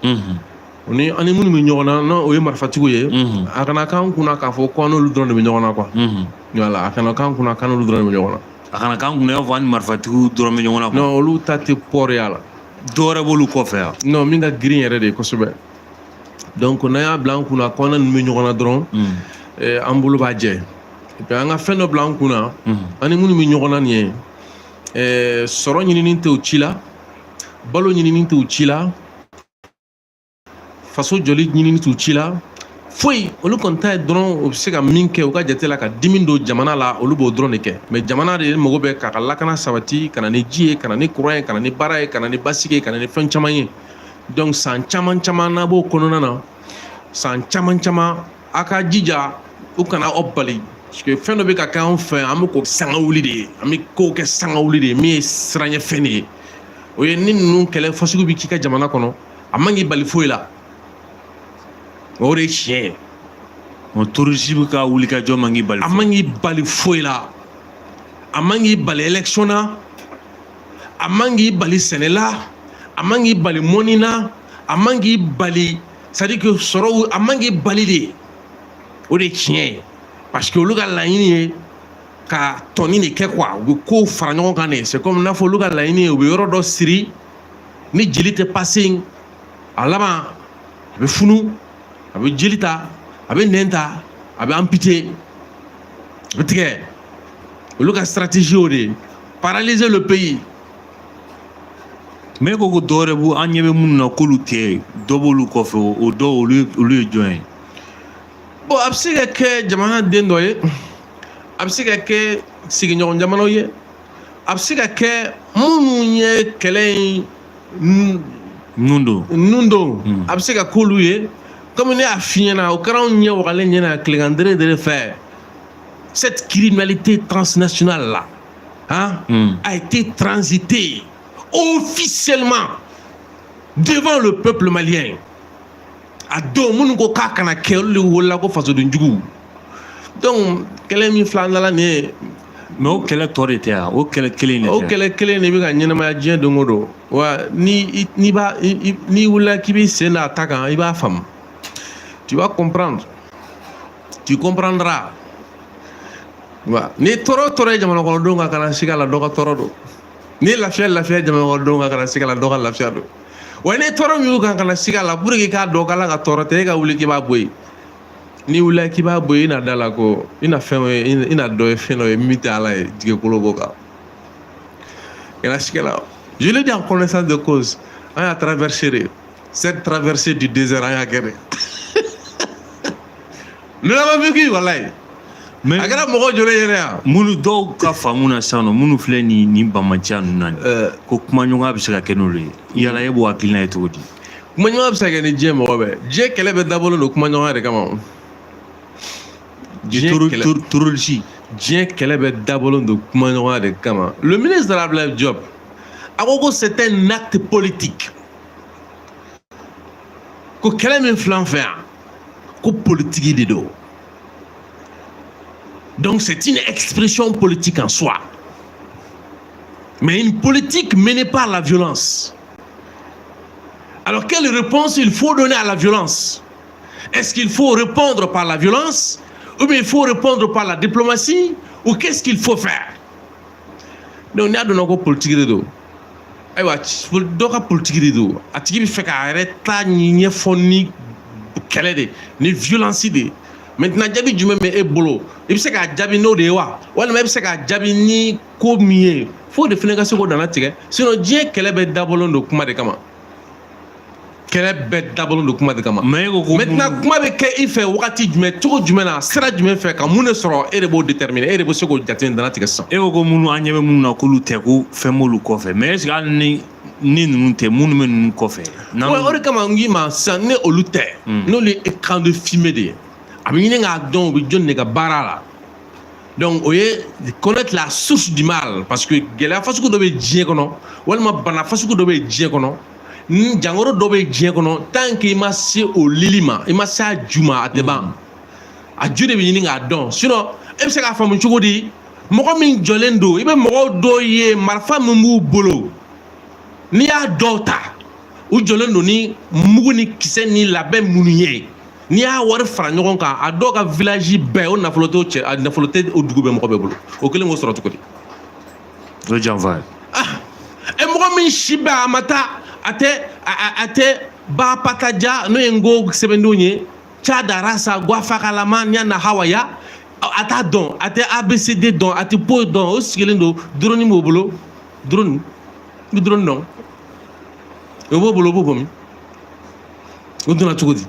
O ni an ni minnu bɛ ɲɔgɔn na, n'o ye marifatigiw ye, a kana k'an kunna k'a fɔ ko an n'olu dɔrɔn de bɛ ɲɔgɔn na quoi. Voilà, a kana k'an kunna k'an n'olu dɔrɔn de bɛ ɲɔgɔn na. A kana k'an kunna i b'a fɔ an ni marifatigiw dɔrɔn bɛ ɲɔgɔn na. Non, olu ta tɛ pɔri ya la. Dɔ wɛrɛ b'olu kɔfɛ yan. Non, min ka girin yɛrɛ de ye kosɛbɛ. Donc n'an y'a bila an kunna ko an na ninnu bɛ ɲɔgɔn na dɔrɔn, an bolo b'a jɛ. Et puis an ka fɛn dɔ bila an kunna, an ni minnu bɛ ɲɔgɔn na nin ye, sɔrɔ ɲinini tɛ u ci la, balo ɲinini tɛ u ci la, faso jɔli ɲinini t'u ci la, foyi. Olu kɔni ta ye dɔrɔn, u bɛ se ka min kɛ u ka jate la ka dimi don jamana la, olu b'o dɔrɔn de kɛ. Mais jamana de mago bɛ k'a ka lakana sabati, ka na ni ji ye, ka na ni courant ye, ka na ni baara ye, ka na ni basigi ye, ka na ni fɛn caman ye. Donc san caman caman n'a b'o kɔnɔna na, san caman caman, a ka jija u kana aw bali, parce que fɛn dɔ bɛ ka kɛ anw fɛ, an bɛ k'o sanga wuli de ye, an bɛ kow kɛ sanga wuli de ye. Min ye siranɲɛfɛn de ye, o ye ni ninnu kɛlɛ fasugu bɛ k'i ka jamana kɔnɔ, a man k'i bali foyi la. O de ye tiɲɛ ye. O terroriste bɛ ka wuli ka jɔ man k'i bali. A man k'i bali foyi la, a man k'i bali élection na, a man k'i bali sɛnɛ la, a man k'i bali mɔni na, a man k'i bali, c'est à dire que sɔrɔ, a man k'i bali de. O de ye tiɲɛ ye, parce que olu ka laɲini ye ka tɔni de kɛ quoi. U bɛ kow fara ɲɔgɔn kan de. C'est comme n'a fɔ olu ka laɲini ye, u bɛ yɔrɔ dɔ siri ni jeli tɛ passer, a laban a bɛ funu, a bɛ jeli ta, a bɛ nɛn ta, a bɛ amputer, a bɛ tigɛ. Olu ka stratégie o de ye, paralyser le pays. Mais ko dɔ wɛrɛ b'u, an ɲɛ bɛ minnu na k'olu tɛ, dɔ b'olu kɔfɛ. O dɔw, olu ye jɔn ye? Bon, a bɛ se ka kɛ jamana den dɔ ye, a bɛ se ka kɛ sigiɲɔgɔn jamanaw ye, a bɛ se ka kɛ minnu ye kɛlɛ in nun don, nun don, a bɛ se ka k'olu ye. Comme ne y'a f'i ɲɛna, o kɛra anw ɲɛ wagalen ɲɛna tilegan dere fɛ. Cette criminalité transnationale là, hein, a été transitée officiellement devant le peuple malien. A don, minnu ko k'a kana kɛ, olu de wolola ko fasoden jugu. Donc kɛlɛ min filɛ an da la nin ye. Mais o kɛlɛ tɔ de tɛ yan, o kɛlɛ kelen de O tɛ. Kɛlɛ kelen de bɛ ka ɲɛnamaya diɲɛ don o don. Wa ni n'i b'a n'i wulila k'i b'i sen da a ta kan, i b'a faamu, tu vas comprendre, tu comprendras. Wa ni tɔɔrɔ tɔɔrɔ ye jamana kɔnɔdenw kan, kana siga la, dɔ ka tɔɔrɔ don. Ni lafiya lafiya jamana kɔnɔdenw kan, kana siga la, dɔ ka lafiya don. Wa ni tɔɔrɔ min y'u kan, kana siga la, pour que k'a dɔn k'Ala ka tɔɔrɔ tɛ, e ka wuli k'i b'a bɔ yen. N'i wulila k'i b'a bɔ yen, i na da la ko i na fɛn ye, i na dɔ ye, fɛn dɔ ye min tɛ Ala ye jigikolo b'o kan. Kana siga la, je le dis en connaissance de cause. An y'a traversé de, cette traversée du désert, an y'a kɛ de. Nous l'avons vécu, walayi. Mais a kɛra mɔgɔw joli ɲɛna yan. Minnu dɔw ka faamu na sisan nɔ, minnu filɛ nin banbaanciya ninnu na nin, ko kumaɲɔgɔnya bɛ se ka kɛ n'olu ye, yala e b'o hakilina ye cogo di? Kumaɲɔgɔnya bɛ se ka kɛ ni diɲɛ mɔgɔ bɛɛ. Diɲɛ kɛlɛ bɛɛ dabɔlen don kumaɲɔgɔnya de kama. Diɲɛ kɛlɛ Terroriste. Diɲɛ kɛlɛ bɛɛ dabɔlen don kumaɲɔgɔnya de kama. Le ministre Abdoulaye Diop a ko ko c'est un acte politique, ko kɛlɛ min filɛ an fɛ yan, ko politique de don. Donc c'est une expression politique en soi, mais une politique menée par la violence. Alors, quelle réponse il faut donner à la violence? Est-ce qu'il faut répondre par la violence ou bien il faut répondre par la diplomatie ou qu'est-ce qu'il faut faire? Donc n'i y'a dɔn ko politique de don, ayiwa, dɔ ka politique de don, a tigi bɛ fɛ k'a yɛrɛ ta ɲɛfɔ ni kɛlɛ de, ni violence de ye. Maintenant, jaabi jumɛn bɛ e bolo? I bɛ se k'a jaabi n'o de ye wa, walima e bɛ se k'a jaabi ni ko min ye? F'o de fana ka se k'o dana tigɛ. Sinon diɲɛ kɛlɛ bɛɛ dabɔlen don kuma de kama. Kɛlɛ bɛɛ dabɔlen don kuma de kama. Mais e ko ko Maintenant, kuma bɛ kɛ i fɛ wagati jumɛn, cogo jumɛn na, sira jumɛn fɛ, ka mun de sɔrɔ, e de b'o déterminer, e de bɛ se k'o jate dana tigɛ sisan. E ko ko minnu an ɲɛ bɛ minnu na, k'olu tɛ, ko fɛn b'olu kɔfɛ. Mais est ce que hali ni ninnu tɛ, minnu bɛ ninnu kɔfɛ? Ouais, o de kama n k'i ma sisan, ni olu tɛ, n'olu ye écran de fumée de ye, a bɛ ɲini k'a dɔn u bɛ jɔn de ka baara la. Donc o ye connaître la source du mal, parce que gɛlɛya fasugu dɔ bɛ diɲɛ kɔnɔ, walima bana fasugu dɔ bɛ diɲɛ kɔnɔ, ni jangoro dɔ bɛ diɲɛ kɔnɔ, tant que i ma se o lili ma, i ma se a ju ma, a tɛ ban. A ju de bɛ ɲini k'a dɔn. Sinon e bɛ se k'a faamu cogo di? Mɔgɔ min jɔlen don, i bɛ mɔgɔw dɔw ye, marifa min b'u bolo, n'i y'a dɔw ta, u jɔlen don ni mugu ni kisɛ ni labɛn minnu ye, n'i y'a wari fara ɲɔgɔn kan, a dɔw ka village bɛɛ, o nafolo t'o cɛ, a nafolo tɛ o dugu bɛɛ mɔgɔ bɛɛ bolo. O kelen k'o sɔrɔ cogo di? O ye janfa ye. Ah, e mɔgɔ min si bɛɛ a ma taa, a tɛ a tɛ ba pataja, n'o ye n ko sɛbɛndenw ye, ca darasa guafakalama ɲana hawaya, a t'a dɔn, a tɛ ABCD dɔn, a tɛ poyi dɔn. O sigilen don, drone b'o bolo, drone, i bɛ drone dɔn, o b'o bolo, o b'o bɔ min? O donna cogo di?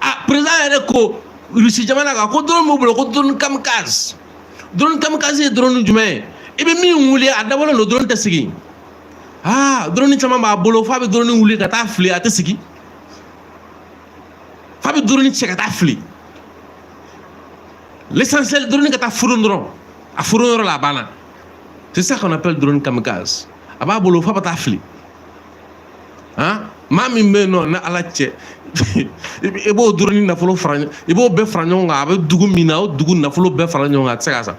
A président yɛrɛ ko Rusi jamana kan ko drone b'o bolo, ko drone kamikaze. Drone kamikaze ye drone jumɛn ye? I bɛ min wuli, a dabɔlen don drone tɛ segin. Aa, drone caman b'a bolo, f'a bɛ drone wuli ka taa fili, a tɛ segin, f'a bɛ drone cɛ ka taa fili. L'essentiel, drone ka taa furun dɔrɔn, a furun yɔrɔ la, a banna. C'est ça qu'on appelle drone kamikaze. A b'a bolo, f'a bɛ taa fili. Han, maa min bɛ yen nɔ, ni Ala cɛ, i b'o drone nafolo fara, i b'o bɛɛ fara ɲɔgɔn kan, a bɛ dugu min na, o dugu nafolo bɛɛ fara ɲɔgɔn kan, a tɛ se k'a san.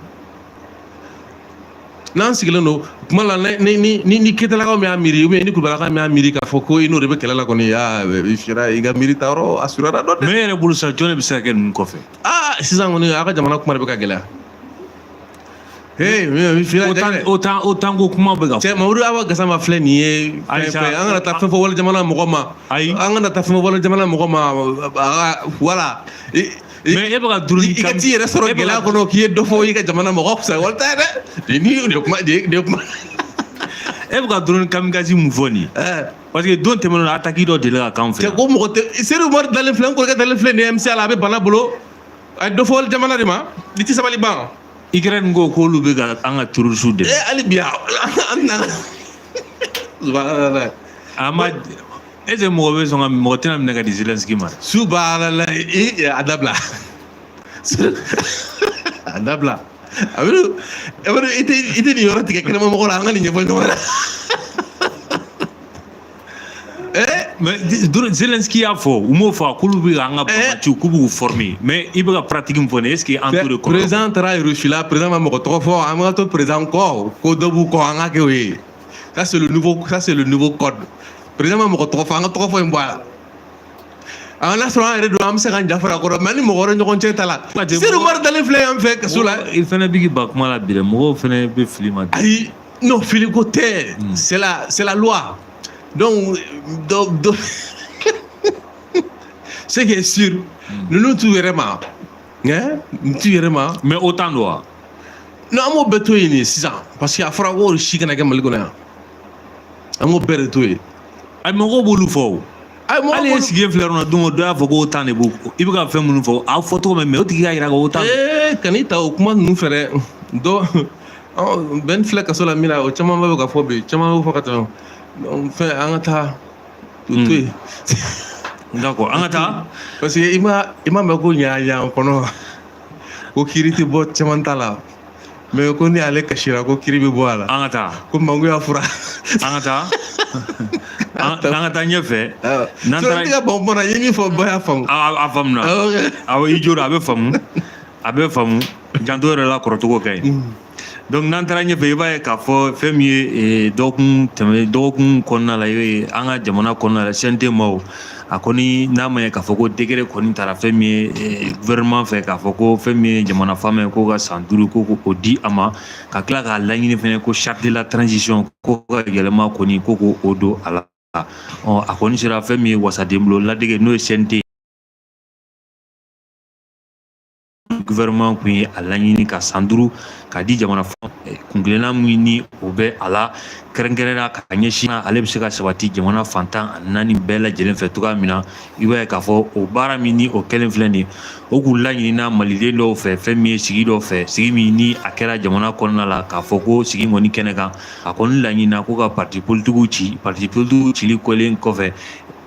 N'an sigilen don kuma la, ni Ketalakaw min y'a miiri, ou bien ni Kulubalakaw min y'a miiri k'a fɔ ko i n'o de bɛ kɛlɛ la kɔni, aa, i fiyɛra, i ka miiri ta yɔrɔ a surunyara dɔɔni dɛ. Mais e yɛrɛ bolo sisan, jɔn de bɛ se ka kɛ ninnu kɔfɛ? Aa, sisan kɔni, a ka jamana kuma de bɛ ka gɛlɛya. Hey, fiyɛra. OTAN ko kuma bɛ ka Cɛ, Mamadu Awa Gasama filɛ nin ye fɛn Ayisa, fɛn, an kana taa fɛn fɔ wali jamana mɔgɔ ma. Ayi. An kana taa fɛn fɔ wali jamana mɔgɔ ma, voilà. Mais e bɛ ka drone I ka t'i yɛrɛ sɔrɔ gɛlɛya kɔnɔ k'i ye dɔ fɔ i ka jamana mɔgɔ fisaya wali ta ye dɛ. Ni de kuma de kuma. E bɛ ka drone kamikaze mun fɔ nin ye? Parce que don tɛmɛnen na, attaque dɔ delila ka k'anw fɛ Cɛ, yan. ko mɔgɔ tɛ Seydou Umaru dalen filɛ, n kɔrɔkɛ dalen filɛ nin ye MCA la, a bɛ bana bolo. A ye dɔ fɔ wali jamana de ma, i tɛ sabali ban. Ukraine ko k'olu bɛ ka an ka terroriste dɛmɛ. Eh, hali bi an nana. Subhanallah. A ma est ce que mɔgɔ bɛ sɔn ka mɔgɔ tɛna minɛ ka di Zelensky ma? Subhanallah, i a dabila. A dabila. Amidu, Amidu, i tɛ nin yɔrɔ tigɛ kɛnɛma mɔgɔ la, an ka nin ɲɛfɔ ɲɔgɔn na. Eh, Mais Zelensky y'a fɔ, u m'o fɔ k'olu bɛ an ka banbaanciw k'u b'u former, mais i bɛ ka pratique min fɔ nin, est ce que an t'o de kɔnɔ? Président taara Russie la, président ma mɔgɔ tɔgɔ fɔ, an ka to président kɔ, ko dɔ b'u kɔ, an ka kɛ o ye. Ça, c'est le nouveau code. Président ma mɔgɔ tɔgɔ fɔ, an ka tɔgɔ fɔ in bɔ a la. An n'a sɔrɔ an yɛrɛ don, an bɛ se k'an ja fara a kɔrɔ, mais ni mɔgɔ wɛrɛ ɲɔgɔn cɛ ta la. Seydou Umaru dalen filɛ yan fɛ kaso la. I fɛnɛ bɛ k'i ban kuma la bi dɛ, mɔgɔw fɛnɛ bɛ fili ma. Ayi, non, fili ko tɛ, c'est la loi. Donc, ce qui est sûr, ninnu t'u yɛrɛ ma, hein, t'u yɛrɛ ma. Mais OTAN don wa? Non, an b'o bɛɛ to yen de sisan, parce que a fɔra ko si kana kɛ Mali kɔnɔ yan. An k'o bɛɛ de to yen. Ayi, mɔgɔw b'olu fɔ o. Ayi, mɔgɔw Hali e sigilen filɛ yɔrɔ min na, don o dɔ y'a fɔ ko OTAN de b'o, i bɛ ka fɛn minnu fɔ, a fɔ cogo min, mais o tigi y'a yira ko OTAN. Ee, kan'i ta o kuma ninnu fɛ dɛ. Dɔ bɛn filɛ kaso la min na, o caman bɛ ka fɔ bi, caman bɛ fɔ ka tɛmɛ. Donc fɛn, an ka taa o to yen. D'accord, an ka taa. Parce que i ma mɛn ko ɲa kɔnɔ ko kiiri tɛ bɔ caman ta la, mais ko ni ale kasira ko kiiri bɛ bɔ a la. An ka taa. Ko mangoya fura. An ka taa. An ka taa ɲɛfɛ. N'an taara, i ka bɔn bɔnna, i ye min fɔ, bɛɛ y'a faamu. A faamuna. Awɔ, i jo don, a bɛ faamu. A bɛ faamu. Janto yɛrɛ la kɔrɔcogo ka ɲi. Donc n'an taara ɲɛfɛ, i b'a ye k'a fɔ fɛn min ye dɔgɔkun tɛmɛ, dɔgɔkun kɔnɔna la, i bɛ ye an ka jamana kɔnɔna la, CNT maaw, a kɔni n'a ma ɲɛ k'a fɔ ko décret kɔni taara fɛn min ye gouvernement fɛ, k'a fɔ ko fɛn min ye jamana faama ye, ko ka san 5 ko k'o di a ma, ka tila k'a laɲini fɛnɛ ko charte de la transition ko ka yɛlɛma kɔni ko k'o don a la. Ɔ, a kɔni sera fɛn min ye wasadenbulon ladege, n'o ye CNT, gouvernement kun ye a laɲini ka san 5 k'a di jamana kunkilenna min ni o bɛ a la, kɛrɛnkɛrɛnnenya ka ɲɛsin ale bɛ se ka sabati jamana fan 14 bɛɛ lajɛlen fɛ cogoya min na. I b'a ye k'a fɔ o baara min ni o kɛlen filɛ nin ye, o kun laɲinina maliden dɔw fɛ, fɛn min ye sigi dɔw fɛ, sigi min ni a kɛra jamana kɔnɔna la, k'a fɔ ko sigi kɔni kɛnɛ kan, a kɔni laɲinina ko ka parti politikiw ci. Parti politikiw cili kɛlen kɔfɛ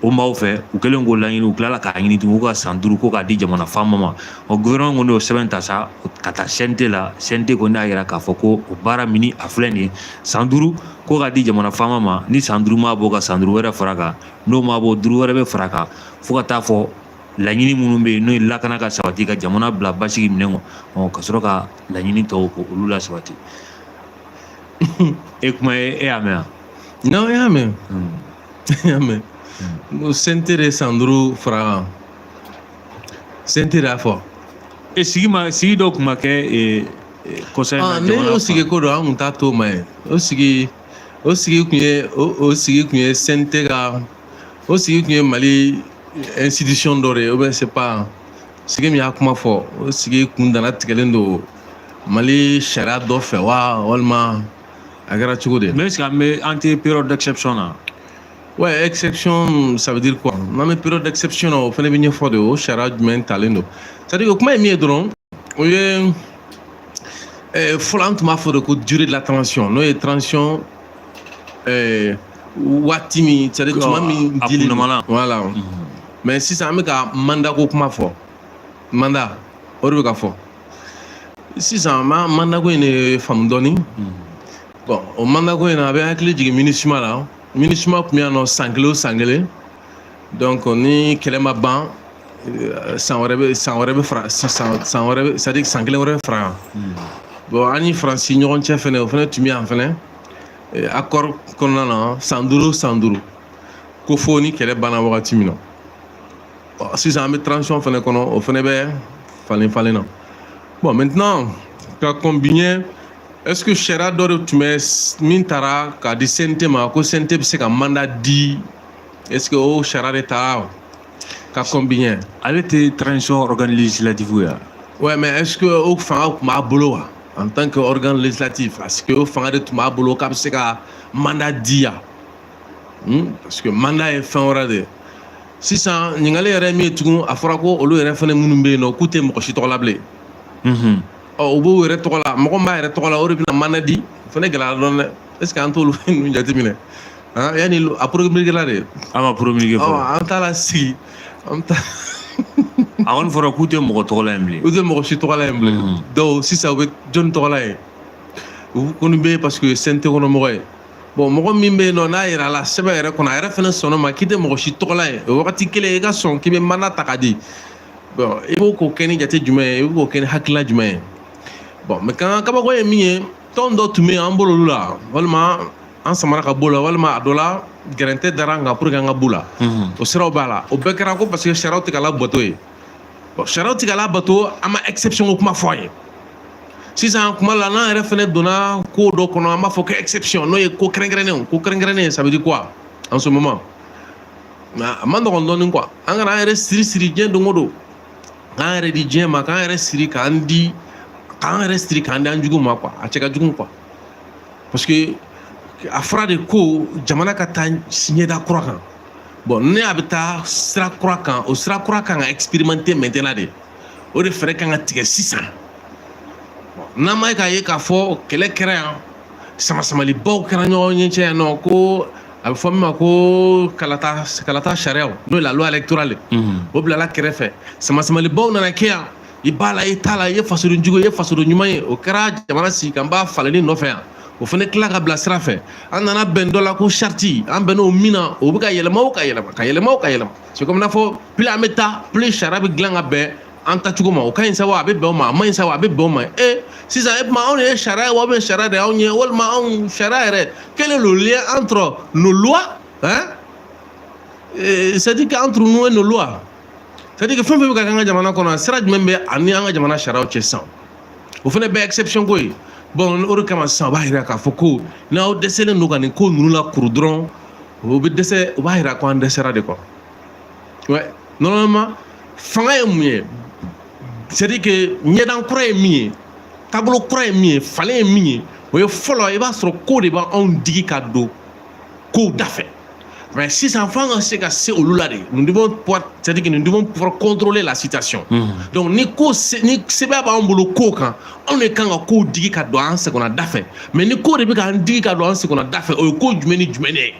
o maaw fɛ, u kɛlen k'o laɲini, u tilala k'a ɲini tugun ko ka san 5 ko k'a di jamana faama ma. Ɔ, gouvernement kɔni y'o sɛbɛn ta sa ka taa CNT la. CNT kɔni y'a yira k'a fɔ ko o baara min ni a filɛ nin ye, san 5 ko k'a di jamana faama ma, ni san 5 ma bɔ, ka san 5 wɛrɛ fara kan, n'o ma bɔ, 5 wɛrɛ bɛ fara kan, fo ka taa fɔ laɲini minnu bɛ yen, n'o ye lakana ka sabati, ka jamana bila basigi minɛn kɔnɔ, ka sɔrɔ ka laɲini tɔw ko olu la sabati. E kuma ye, e y'a mɛn wa? Non, n y'a mɛn. N y'a mɛn. CNT de san 5 fara kan. CNT de y'a fɔ. E sigi ma, sigi dɔ tun ma kɛ kɔsa in na? Ne y'o sigi ko dɔn, an kun t'a to ma ye. O sigi kun ye o sigi kun ye CNT ka o sigi kun ye Mali institution dɔ de ye, ou bien c'est pas sigi min y'a kuma fɔ, o sigi kun dana tigɛlen don Mali sariya dɔ fɛ wa, walima a kɛra cogo di? Mais est ce que an bɛ, an tɛ période d'exception na? Ouais, exception, ça veut dire quoi? N'an bɛ période d'exception na, o fana bɛ ɲɛfɔ de, o sariya jumɛn talen don? C'est à dire que kuma ye min ye dɔrɔn, o ye fɔlɔ an tun b'a fɔ de ko durée de la transition, n'o ye transition waati min, c'est à dire tuma min dilen don. Voilà. Mais sisan an bɛ ka mandat ko kuma fɔ. Mandat, o de bɛ ka fɔ. Sisan an b'a mandat ko in de faamu dɔɔni. Bon, o mandat ko in na, a bɛ hakili jigin MINUSMA la. MINUSMA tun bɛ yan nɔ san kelen o san kelen. Donc ni kɛlɛ ma ban, san wɛrɛ bɛ fara, san wɛrɛ bɛ, c'est à dire san kelen wɛrɛ bɛ fara kan. Bon, an ni Faransi ɲɔgɔn cɛ fɛnɛ, o fɛnɛ tun bɛ yan fɛnɛ accord kɔnɔna na, san 5 o san 5, ko fo ni kɛlɛ banna wagati min na. Sisan an bɛ transition fɛnɛ kɔnɔ, o fɛnɛ bɛ falen falen na. Bon, maintenant ka combiner, est-ce que sariya dɔ de tun bɛ min taara k'a di CNT ma ko CNT bɛ se ka mandat di, est-ce que o sariya de taara ka combiner? Ale tɛ transition organe législatif ye wa? Ouais, mais est-ce que o fanga tun b'a bolo wa, en tant que organe législatif? Est-ce que o fanga de tun b'a bolo k'a bɛ se ka mandat di yan? Parce que mandat ye fɛn wɛrɛ de ye. Sisan ɲininkali yɛrɛ ye min ye tugun, a fɔra ko olu yɛrɛ fɛnɛ minnu bɛ yen nɔ, k'u tɛ mɔgɔ si tɔgɔ la bilen. Ɔ, u b'u yɛrɛ tɔgɔ la, mɔgɔ min b'a yɛrɛ tɔgɔ la, o de bɛna mandat di. O fana gɛlɛyara dɔɔnin dɛ. Est ce que an t'olu ninnu jateminɛ? Han, yanni a promulgué la de. An ma promulgué fɔlɔ. An t'a la sigi, an bɛ taa. A kɔni fɔra k'u tɛ mɔgɔ tɔgɔ la yen bilen. U tɛ mɔgɔ si tɔgɔ la yen bilen. Donc sisan u bɛ jɔnni tɔgɔ la yen? U kɔni bɛ yen parce que CNT kɔnɔ mɔgɔ ye. Bon, mɔgɔ min bɛ yen nɔ, n'a yɛrɛ la sɛbɛn yɛrɛ kɔnɔ, a yɛrɛ fana sɔnna ma k'i tɛ mɔgɔ si tɔgɔ la yen, o wagati kelen i ka sɔn k'i bɛ mandat ta ka di. Bon, i b'o k'o kɛ ni jate jumɛn ye? I b'o kɛ ni hakilina jumɛn ye? Bon, mais kan kabako ye min ye, tɔn dɔ tun bɛ yen, an bolo olu la, walima an samara ka bɔ la, walima a dɔ la gɛrɛntɛ dara an kan pour que an ka b'u la. O siraw b'a la. O bɛɛ kɛra ko parce que sariyaw tɛ ka labato ye. Bon, sariyaw tɛ ka labato, an ma exception ko kuma fɔ an ye. Sisan kuma la, n'an yɛrɛ fɛnɛ donna ko dɔ kɔnɔ, an b'a fɔ ko exception, n'o ye ko kɛrɛnkɛrɛnnenw. Ko kɛrɛnkɛrɛnnen, ça veut dire quoi en ce moment? A man nɔgɔn dɔɔnin quoi. An kana an yɛrɛ siri siri diɲɛ don o don, k'an yɛrɛ di diɲɛ ma, k'an yɛrɛ siri k'an di, k'an yɛrɛ siri k'an di an jugu ma quoi. A cɛ ka jugu quoi, parce que a fɔra de ko jamana ka taa ɲɛda kura kan. Bon, ne a bɛ taa sira kura kan, o sira kura kan ka expérimenter maintenant de. O de fɛɛrɛ kan ka tigɛ sisan. N'an ma ye k'a ye k'a fɔ kɛlɛ kɛra yan, samasamalibaw kɛra ɲɔgɔn ɲɛ cɛ yan nɔ, ko a bɛ fɔ min ma ko kalata sariyaw, n'o ye la loi électorale, o bilala kɛrɛfɛ. Samasamalibaw nana kɛ yan, i b'a la, i t'a la, i ye fasoden jugu ye, i ye fasoden ɲuman ye, o kɛra jamana sigi kan b'a falenni nɔfɛ yan. O fana tila ka bila sira fɛ. An nana bɛn dɔ la ko charte, an bɛnn'o min na, o bɛ ka yɛlɛma o ka yɛlɛma ka yɛlɛma o ka yɛlɛma. C'est comme n'a fɔ plus an bɛ taa, plus sariya bɛ dilan ka bɛn an tacogo ma. O ka ɲi sa wa, a bɛ bɛn o ma, a ma ɲi sa wa, a bɛ bɛn o ma. E sisan, e tuma anw de ye sariya ye wa, ou bien sariya de y'anw ye, walima anw sariya yɛrɛ? Quel est le lien entre nos lois, hein? C'est-à-dire qu'entre nous et nos lois, c'est-à-dire que fɛn fɛn bɛ ka kɛ an ka jamana kɔnɔ, sira jumɛn bɛ ani an ka jamana sariyaw cɛ sisan? O fana bɛɛ exception ko ye. Bon, o de kama sisan, o b'a yira k'a fɔ ko n'aw dɛsɛlen don ka nin ko ninnu lakuru dɔrɔn, o bɛ dɛsɛ, o b'a yira ko an dɛsɛra de quoi. Ouais, normalement fanga ye mun ye? C'est-à-dire que ɲɛdan kura ye min ye, taabolo kura ye min ye, falen ye min ye, o ye fɔlɔ, i b'a sɔrɔ ko de b'anw digi ka don kow da fɛ. Mais sisan, f'an ka se ka se olu la de. Nous devons pouvoir, c'est-à-dire que nous devons pouvoir contrôler la situation. Donc ni ko ni sɛbɛn b'an bolo ko kan, anw de kan ka kow digi ka don an sagona da fɛ. Mais ni ko de bɛ k'an digi ka don an sagona da fɛ, o ye ko jumɛn ni jumɛn de ye?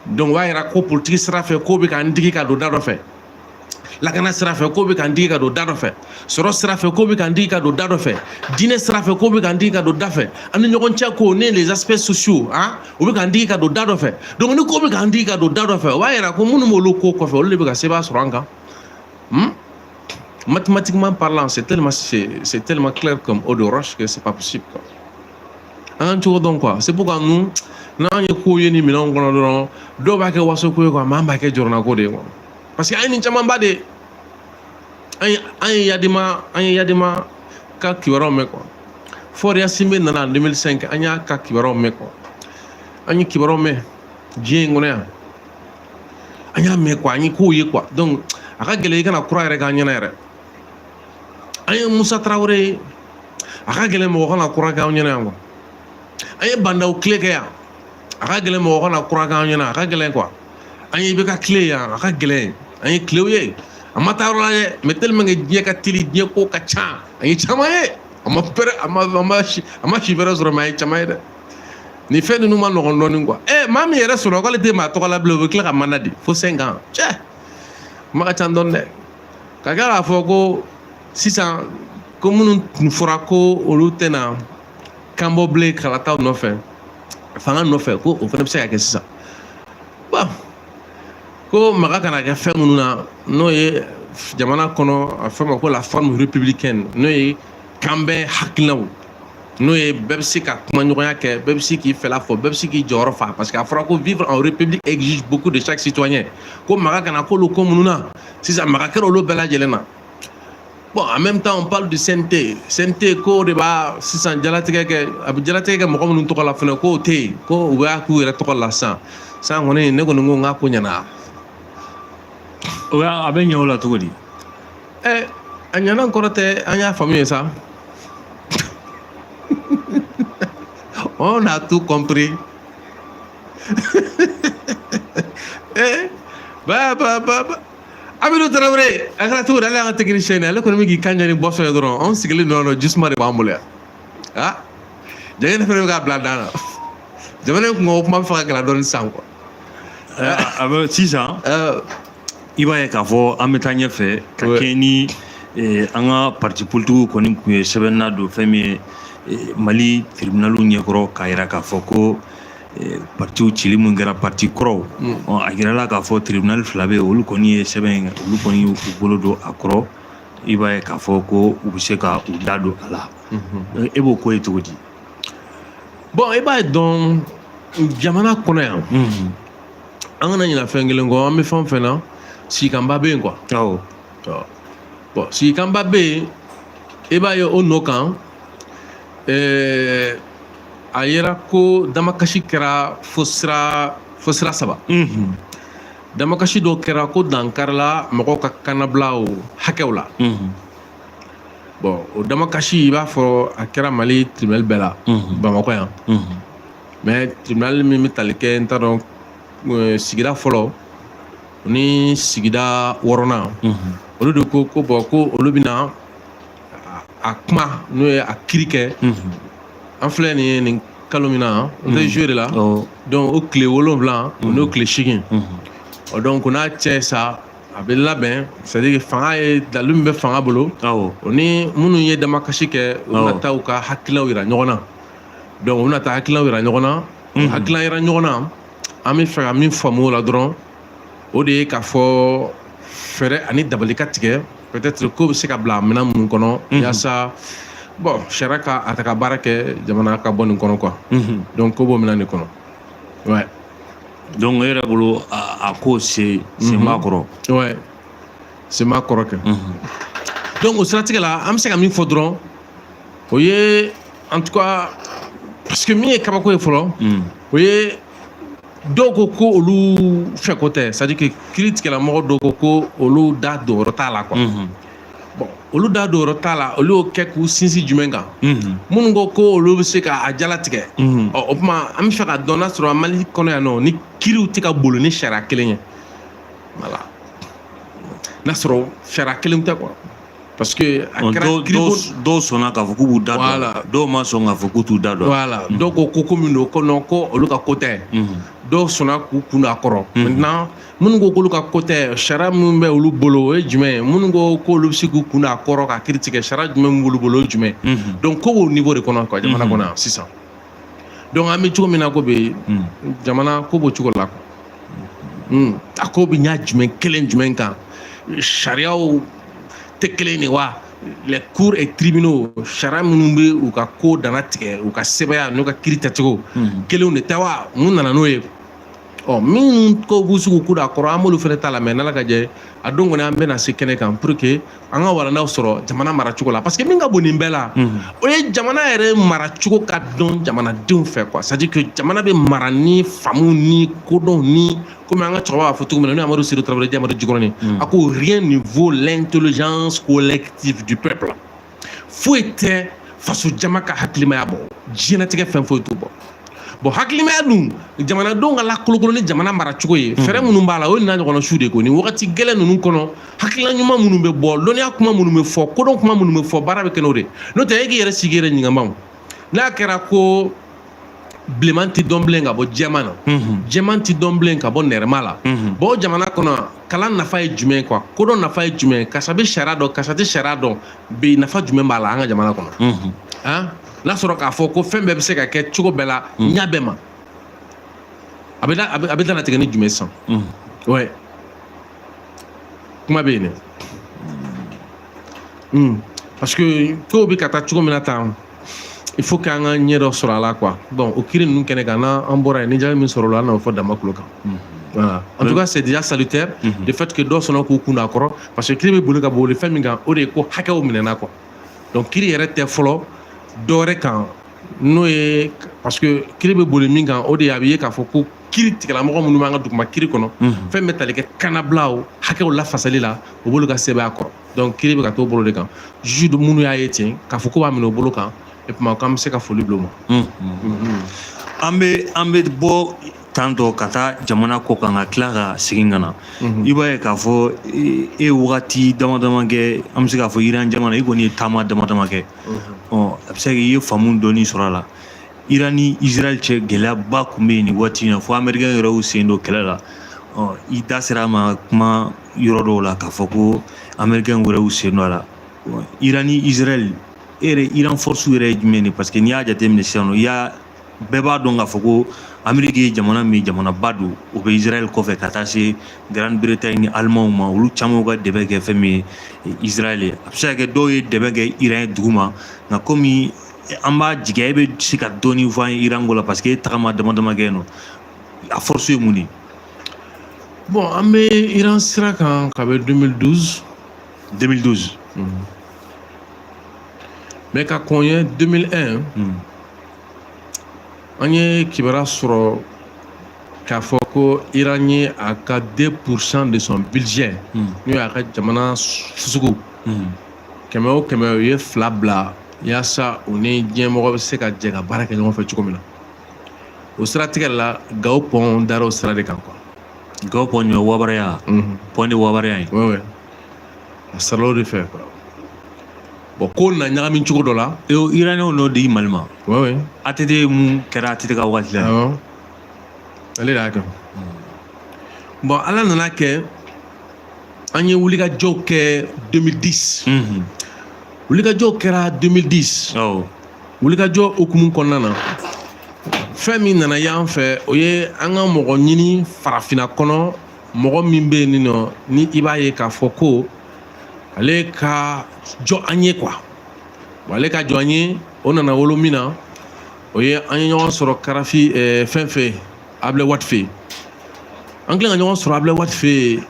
Donc o b'a yira ko politique sira fɛ, ko bɛ k'an digi ka don da dɔ fɛ, lakana sira fɛ, ko bɛ k'an digi ka don da dɔ fɛ, sɔrɔ sira fɛ, ko bɛ k'an digi ka don da dɔ fɛ, diinɛ sira fɛ, ko bɛ k'an digi ka don da fɛ, an ni ɲɔgɔn cɛ ko ne les aspects sociaux, han, o bɛ k'an digi ka don da dɔ fɛ. Donc ni ko bɛ k'an digi ka don da dɔ fɛ, o b'a yira ko minnu b'olu ko kɔfɛ, olu de bɛ ka sebaaya sɔrɔ an kan. Mathématiquement parlant, c'est tellement clair comme eau de roche que c'est pas possible quoi. An k'an cogo dɔn quoi. C'est pourquoi nous, n'an ye ko ye nin minɛnw kɔnɔ dɔrɔn, dɔw b'a kɛ waso ko ye quoi, mais an b'a kɛ jɔrɔnako de ye quoi, parce que an ye nin camanba de ye. An ye Eyadéma ka kibaruyaw mɛn quoi. Faure Gnassingbé nana en 2005, an y'a ka kibaruyaw mɛn quoi. An ye kibaruyaw mɛn diɲɛ in kɔnɔ yan, an y'a mɛn quoi, an ye kow ye quoi. Donc a ka gɛlɛn i kana kura yɛrɛ k'an ɲɛna yɛrɛ. An ye Musa Tarawele ye, a ka gɛlɛn mɔgɔ kana kura k'anw ɲɛna yan quoi. An ye Bah N'Daw tile kɛ yan, a ka gɛlɛn mɔgɔ kana kura k'an ɲɛna, a ka gɛlɛn quoi. An ye IBK tile yan, a ka gɛlɛn. An ye tilew ye, a ma taa yɔrɔ la dɛ, mais tellement que diɲɛ ka teli, diɲɛ ko ka ca, an ye caman ye. A ma pɛrɛ, a ma si bɛrɛ sɔrɔ, mais a ye caman ye dɛ. Nin fɛn ninnu ma nɔgɔn dɔɔnin quoi. Ɛ, maa min yɛrɛ sɔrɔ k'ale tɛ maa tɔgɔ la bilen, o bɛ tila ka mandat di fo 5 ans. Cɛ, kuma ka ca dɔɔnin dɛ. Ka kila k'a fɔ ko sisan ko minnu tun fɔra ko olu tɛna kan bɔ bilen kalataw nɔfɛ, fanga nɔfɛ, ko o fana bɛ se ka kɛ sisan. Bon, ko maga kana kɛ fɛn minnu na, n'o ye jamana kɔnɔ a fɔ ma ko la forme républicaine, n'o ye kanbɛn hakilinaw, n'o ye bɛɛ bɛ se ka kumaɲɔgɔnya kɛ, bɛɛ bɛ se k'i fɛla fɔ, bɛɛ bɛ se k'i jɔyɔrɔ fa, parce que a fɔra ko vivre en république exige beaucoup de chaque citoyen, ko maga kana k'olu ko minnu na sisan, maga kɛra olu bɛɛ lajɛlen na. Bon, en même temps, on parle du CNT. CNT ko de b'a sisan jalatigɛ kɛ, a bɛ jalatigɛ kɛ mɔgɔ minnu tɔgɔ la fɛnɛ, k'o tɛ yen, ko u b'a k'u yɛrɛ tɔgɔ la sisan. Sisan kɔni, ne kɔni ko n k'a ko ɲɛna. O y'a a bɛ ɲɛ o la cogo di? Ɛ, a ɲɛna kɔrɔ tɛ, an y'a faamu ye sa. On a tout compris. Eh, ba ba ba ba. Amidou Traoré, a kɛra cogo di? Ale y'an ka technicien ye, ale kɔni bɛ k'i kan jɛ ni boisson ye dɔrɔn. Anw sigilen don yan nɔ, jisuma de b'an bolo yan. Ah, jɛgɛ fɛnɛ bɛ k'a bila dan na. Jamana in kunko kuma bɛ fɛ ka gɛlɛya dɔɔni sisan quoi. A bɛ sisan, i b'a ye k'a fɔ an bɛ taa ɲɛfɛ ka kɛɲɛ ni an ka parti politigiw kɔni tun ye sɛbɛn na don fɛn min ye Mali tribunaliw ɲɛkɔrɔ, k'a yira k'a fɔ ko partiw cili mun kɛra, parti kɔrɔw, a yirala k'a fɔ tribunal fila bɛ yen, olu kɔni ye sɛbɛn in, olu kɔni y'u bolo don a kɔrɔ. I b'a ye k'a fɔ ko u bɛ se ka u da don a la. E b'o ko ye cogo di? Bon, i b'a ye dɔn, jamana kɔnɔ yan, an kana ɲinɛ fɛn kelen kɔ. An bɛ fɛn o fɛn na, sigikanba bɛ yen quoi. Bon, sigikanba bɛ yen, i b'a ye o nɔ kan, a yera ko damakasi kɛra fo sira saba. Damakasi dɔw kɛra ko dankarila mɔgɔw ka kannabilaw hakɛw la. Bon, o damakasi, i b'a fɔ a kɛra Mali tribunal bɛɛ la, Bamakɔ yan. Mais tribunal min bɛ tali kɛ, n t'a dɔn, sigida fɔlɔ ni sigida wɔɔrɔnan, olu de ko ko bon, ko olu bɛna a kuma, n'o ye a kiiri kɛ. An filɛ nin ye nin kalo min na, n tɛ juillet de la, donc o tile 7 o n'o tile 8. O donc n'a cɛ sa, a bɛ labɛn, c'est à dire fanga ye dalu min bɛ fanga bolo, o ni minnu ye damakasi kɛ, u bɛna taa u ka hakilinaw yira ɲɔgɔn na. Donc u bɛna taa hakilinaw yira ɲɔgɔn na. Hakilina yira ɲɔgɔn na, an bɛ fɛ ka min faamu o la dɔrɔn, o de ye k'a fɔ fɛɛrɛ ani dabali ka tigɛ, peut-être ko bɛ se ka bila minɛn minnu kɔnɔ, yaasa bon, sariya ka a ta ka baara kɛ, jamana ka bɔ nin kɔnɔ quoi. Donc ko b'o minɛn de kɔnɔ, ouais. Donc e yɛrɛ bolo, a ko sen b'a kɔrɔ? Ouais, sen b'a kɔrɔ kɛ. Donc o siratigɛ la, an bɛ se ka min fɔ dɔrɔn, o ye, en tout cas, parce que min ye kabako ye fɔlɔ, o ye dɔw ko ko olu fɛ ko tɛ, c'est à dire que kiiri tigɛlamɔgɔ dɔw ko ko olu da don yɔrɔ t'a la quoi. Bon, olu da don yɔrɔ t'a la, olu y'o kɛ k'u sinsin jumɛn kan? Minnu ko ko olu bɛ se ka a jalatigɛ, ɔ o tuma an bɛ fɛ ka dɔn n'a sɔrɔ Mali kɔnɔ yan nɔ, ni kiiriw tɛ ka boli ni sariya kelen ye. Voilà, n'a sɔrɔ sariya kelen tɛ quoi, parce que a kɛra kiiri. Dɔw sɔnna k'a fɔ k'u b'u da don, dɔw ma sɔn k'a fɔ k'u t'u da don. Voilà, dɔw ko ko ko min don, ko non, ko olu ka ko tɛ. Dɔw sɔnna k'u kun don a kɔrɔ. Maintenant, minnu ko k'olu ka ko tɛ, sariya minnu bɛ olu bolo, o ye jumɛn ye? Minnu ko k'olu bɛ se k'u kun don a kɔrɔ ka kiiri tigɛ, sariya jumɛn b'olu bolo, o ye jumɛn ye? Donc ko b'o niveau de kɔnɔ quoi, jamana kɔnɔ yan sisan. Donc an bɛ cogo min na ko bi, jamana ko b'o cogo la quoi. A ko bɛ ɲa jumɛn kelen jumɛn kan? Sariyaw tɛ kelen de wa? Les cours et tribunaux, sariya minnu bɛ u ka ko dana tigɛ, u ka sɛbɛya n'u ka kiiri kɛcogo kelenw de tɛ wa? Mun nana n'o ye? Ɔ, minnu ko b'u se k'u ku da a kɔrɔ, an b'olu fana ta la. Mɛ n'Ala ka jɛ, a don kɔni, an bɛna se kɛnɛ kan pour que an ka walandaw sɔrɔ jamana maracogo la, parce que min ka bon nin bɛɛ la, o ye jamana yɛrɛ maracogo ka dɔn jamanadenw fɛ quoi. C'est à dire que jamana bɛ mara ni faamu ni kodɔn ni, komi an ka cɛkɔrɔba b'a fɔ cogo min na, n'o ye Amadu Seydou Traoré, Amadu Jikɔrɔni, a ko: "Rien ne vaut l'intelligence collective du peuple." Foyi tɛ faso jama ka hakilimaya bɔ, diɲɛlatigɛ fɛn foyi t'o bɔ. Bon, hakilimaya dun, jamanadenw ka lakolokolo ni jamana maracogo ye, fɛɛrɛ minnu b'a la, o ye n'a ɲɔgɔnna su de ko nin wagati gɛlɛn ninnu kɔnɔ, hakilina ɲuman minnu bɛ bɔ, lɔnniya kuma minnu bɛ fɔ, kodɔn kuma minnu bɛ fɔ, baara bɛ kɛ n'o de. N'o tɛ, e k'i yɛrɛ sigi, i yɛrɛ ɲininka maw, n'a kɛra ko bilenman tɛ dɔn bilen ka bɔ jɛman na, jɛman tɛ dɔn bilen ka bɔ nɛrɛma la. Bon, o jamana kɔnɔ, kalan nafa ye jumɛn quoi? Kodɔn nafa ye jumɛn? Karisa bɛ sariya dɔn, karisa tɛ sariya dɔn bi, nafa jumɛn b'a la an ka jamana kɔnɔ? Han, n'a sɔrɔ k'a fɔ ko fɛn bɛɛ bɛ se ka kɛ cogo bɛɛ la, ɲa bɛɛ ma, a bɛ a bɛ dannatigɛ ni jumɛn sisan? Ouais, kuma bɛ yen dɛ, parce que kow bɛ ka taa cogo min na tan, il faut que an ka ɲɛ dɔ sɔrɔ a la quoi. Bon, o kiiri ninnu kɛnɛ kan, n'an bɔra yen, ni jaabi min sɔrɔ o la, an n'o fɔ dama kulo kan. Voilà. En tout cas, c'est déjà salutaire le fait que dɔ sɔnna k'u kun don a kɔrɔ, parce que kiiri bɛ boli ka boli fɛn min kan, o de ye ko hakɛw minɛna quoi. Donc kiiri yɛrɛ tɛ fɔlɔ dɔ wɛrɛ kan, n'o ye, parce que kiiri bɛ boli min kan, o de ye a bɛ ye k'a fɔ ko kiiri tigilamɔgɔ minnu b'an ka duguma kiiri kɔnɔ, fɛn bɛ tali kɛ kanabilaw hakɛw lafasali la, o b'olu ka sɛbɛn a kɔrɔ. Donc kiiri bɛ ka t'o bolo de kan. Juge minnu y'a ye ten k'a fɔ ko b'a minɛ o bolo kan, et puis k'an bɛ se ka foli bila o ma. An bɛ bɔ. Tantɔ ka taa jamana kɔ kan ka tila ka segin ka na, i b'a ye k'a fɔ e ye wagati dama dama kɛ, an bɛ se k'a fɔ Iran jamana, i kɔni ye taama dama dama kɛ. Ɔ, a bɛ se ka kɛ i ye faamu dɔɔni sɔrɔ a la. Iran ni Israël cɛ, gɛlɛyaba tun bɛ yen nin waati in na, fo Américain yɛrɛ y'u sen don kɛlɛ la. Ɔ, i da sera a ma kuma yɔrɔ dɔw la k'a fɔ ko Américain yɛrɛ y'u sen don a la. Iran ni Israël, e yɛrɛ, Iran force yɛrɛ ye jumɛn de? Parce que n'i y'a jateminɛ sisan nɔ, i y'a bɛɛ b'a dɔn k'a fɔ ko Amérique ye jamana min, jamanaba don, o bɛ Israël kɔfɛ, ka taa se Grande-Bretagne ni Allemagne ma. Olu caman ka dɛmɛ kɛ fɛn min ye Israël ye. A bɛ se ka kɛ dɔw ye dɛmɛ kɛ Iran ye dugu ma, nka komi an b'a jigiya, e bɛ se ka dɔɔni fɔ an ye Iran ko la, parce que e tagama dama dama kɛ yen nɔ. A force ye mun de ye? Bon, an bɛ Iran sira kan kabi 2012. 2012. Mais ka kɔn ye, 2001, an ye kibaruya sɔrɔ k'a fɔ ko Iran ye a ka 2% de son budget, n'o y'a ka jamana fusugu, 100 o 100, u ye 2 bila yaasa u ni diɲɛmɔgɔ bɛ se ka jɛ ka baara kɛ ɲɔgɔn fɛ cogo min na. O siratigɛ la, Gao pont dara o sira de kan quoi. Gao pont ɲɔ Wabaraya, pont de Wabaraya ye. Ouais, a sarala o de fɛ quoi. Bon, ko na ɲagami cogo dɔ la. Iraniyɛnw n'o di Mali ma? Ouais. ATT, mun kɛra ATT ka waati la? Awɔ, ale de y'a kɛ. Bon, Ala nana kɛ, an ye wulikajɔw kɛ 2010. Wulikajɔw kɛra 2010. Wulikajɔ hukumu kɔnɔna na, fɛn min nana y'an fɛ, o ye an ka mɔgɔ ɲini farafinna kɔnɔ, mɔgɔ min bɛ yen nɔ ni i b'a ye k'a fɔ ko ale ka jɔ an ye quoi. Bon, ale ka jɔ an ye, o nana wolo min na, o ye an ye ɲɔgɔn sɔrɔ Karafi fɛn fɛ, Ablaye Wade fɛ yen. An kɛlen ka ɲɔgɔn sɔrɔ Ablaye Wade fɛ yen,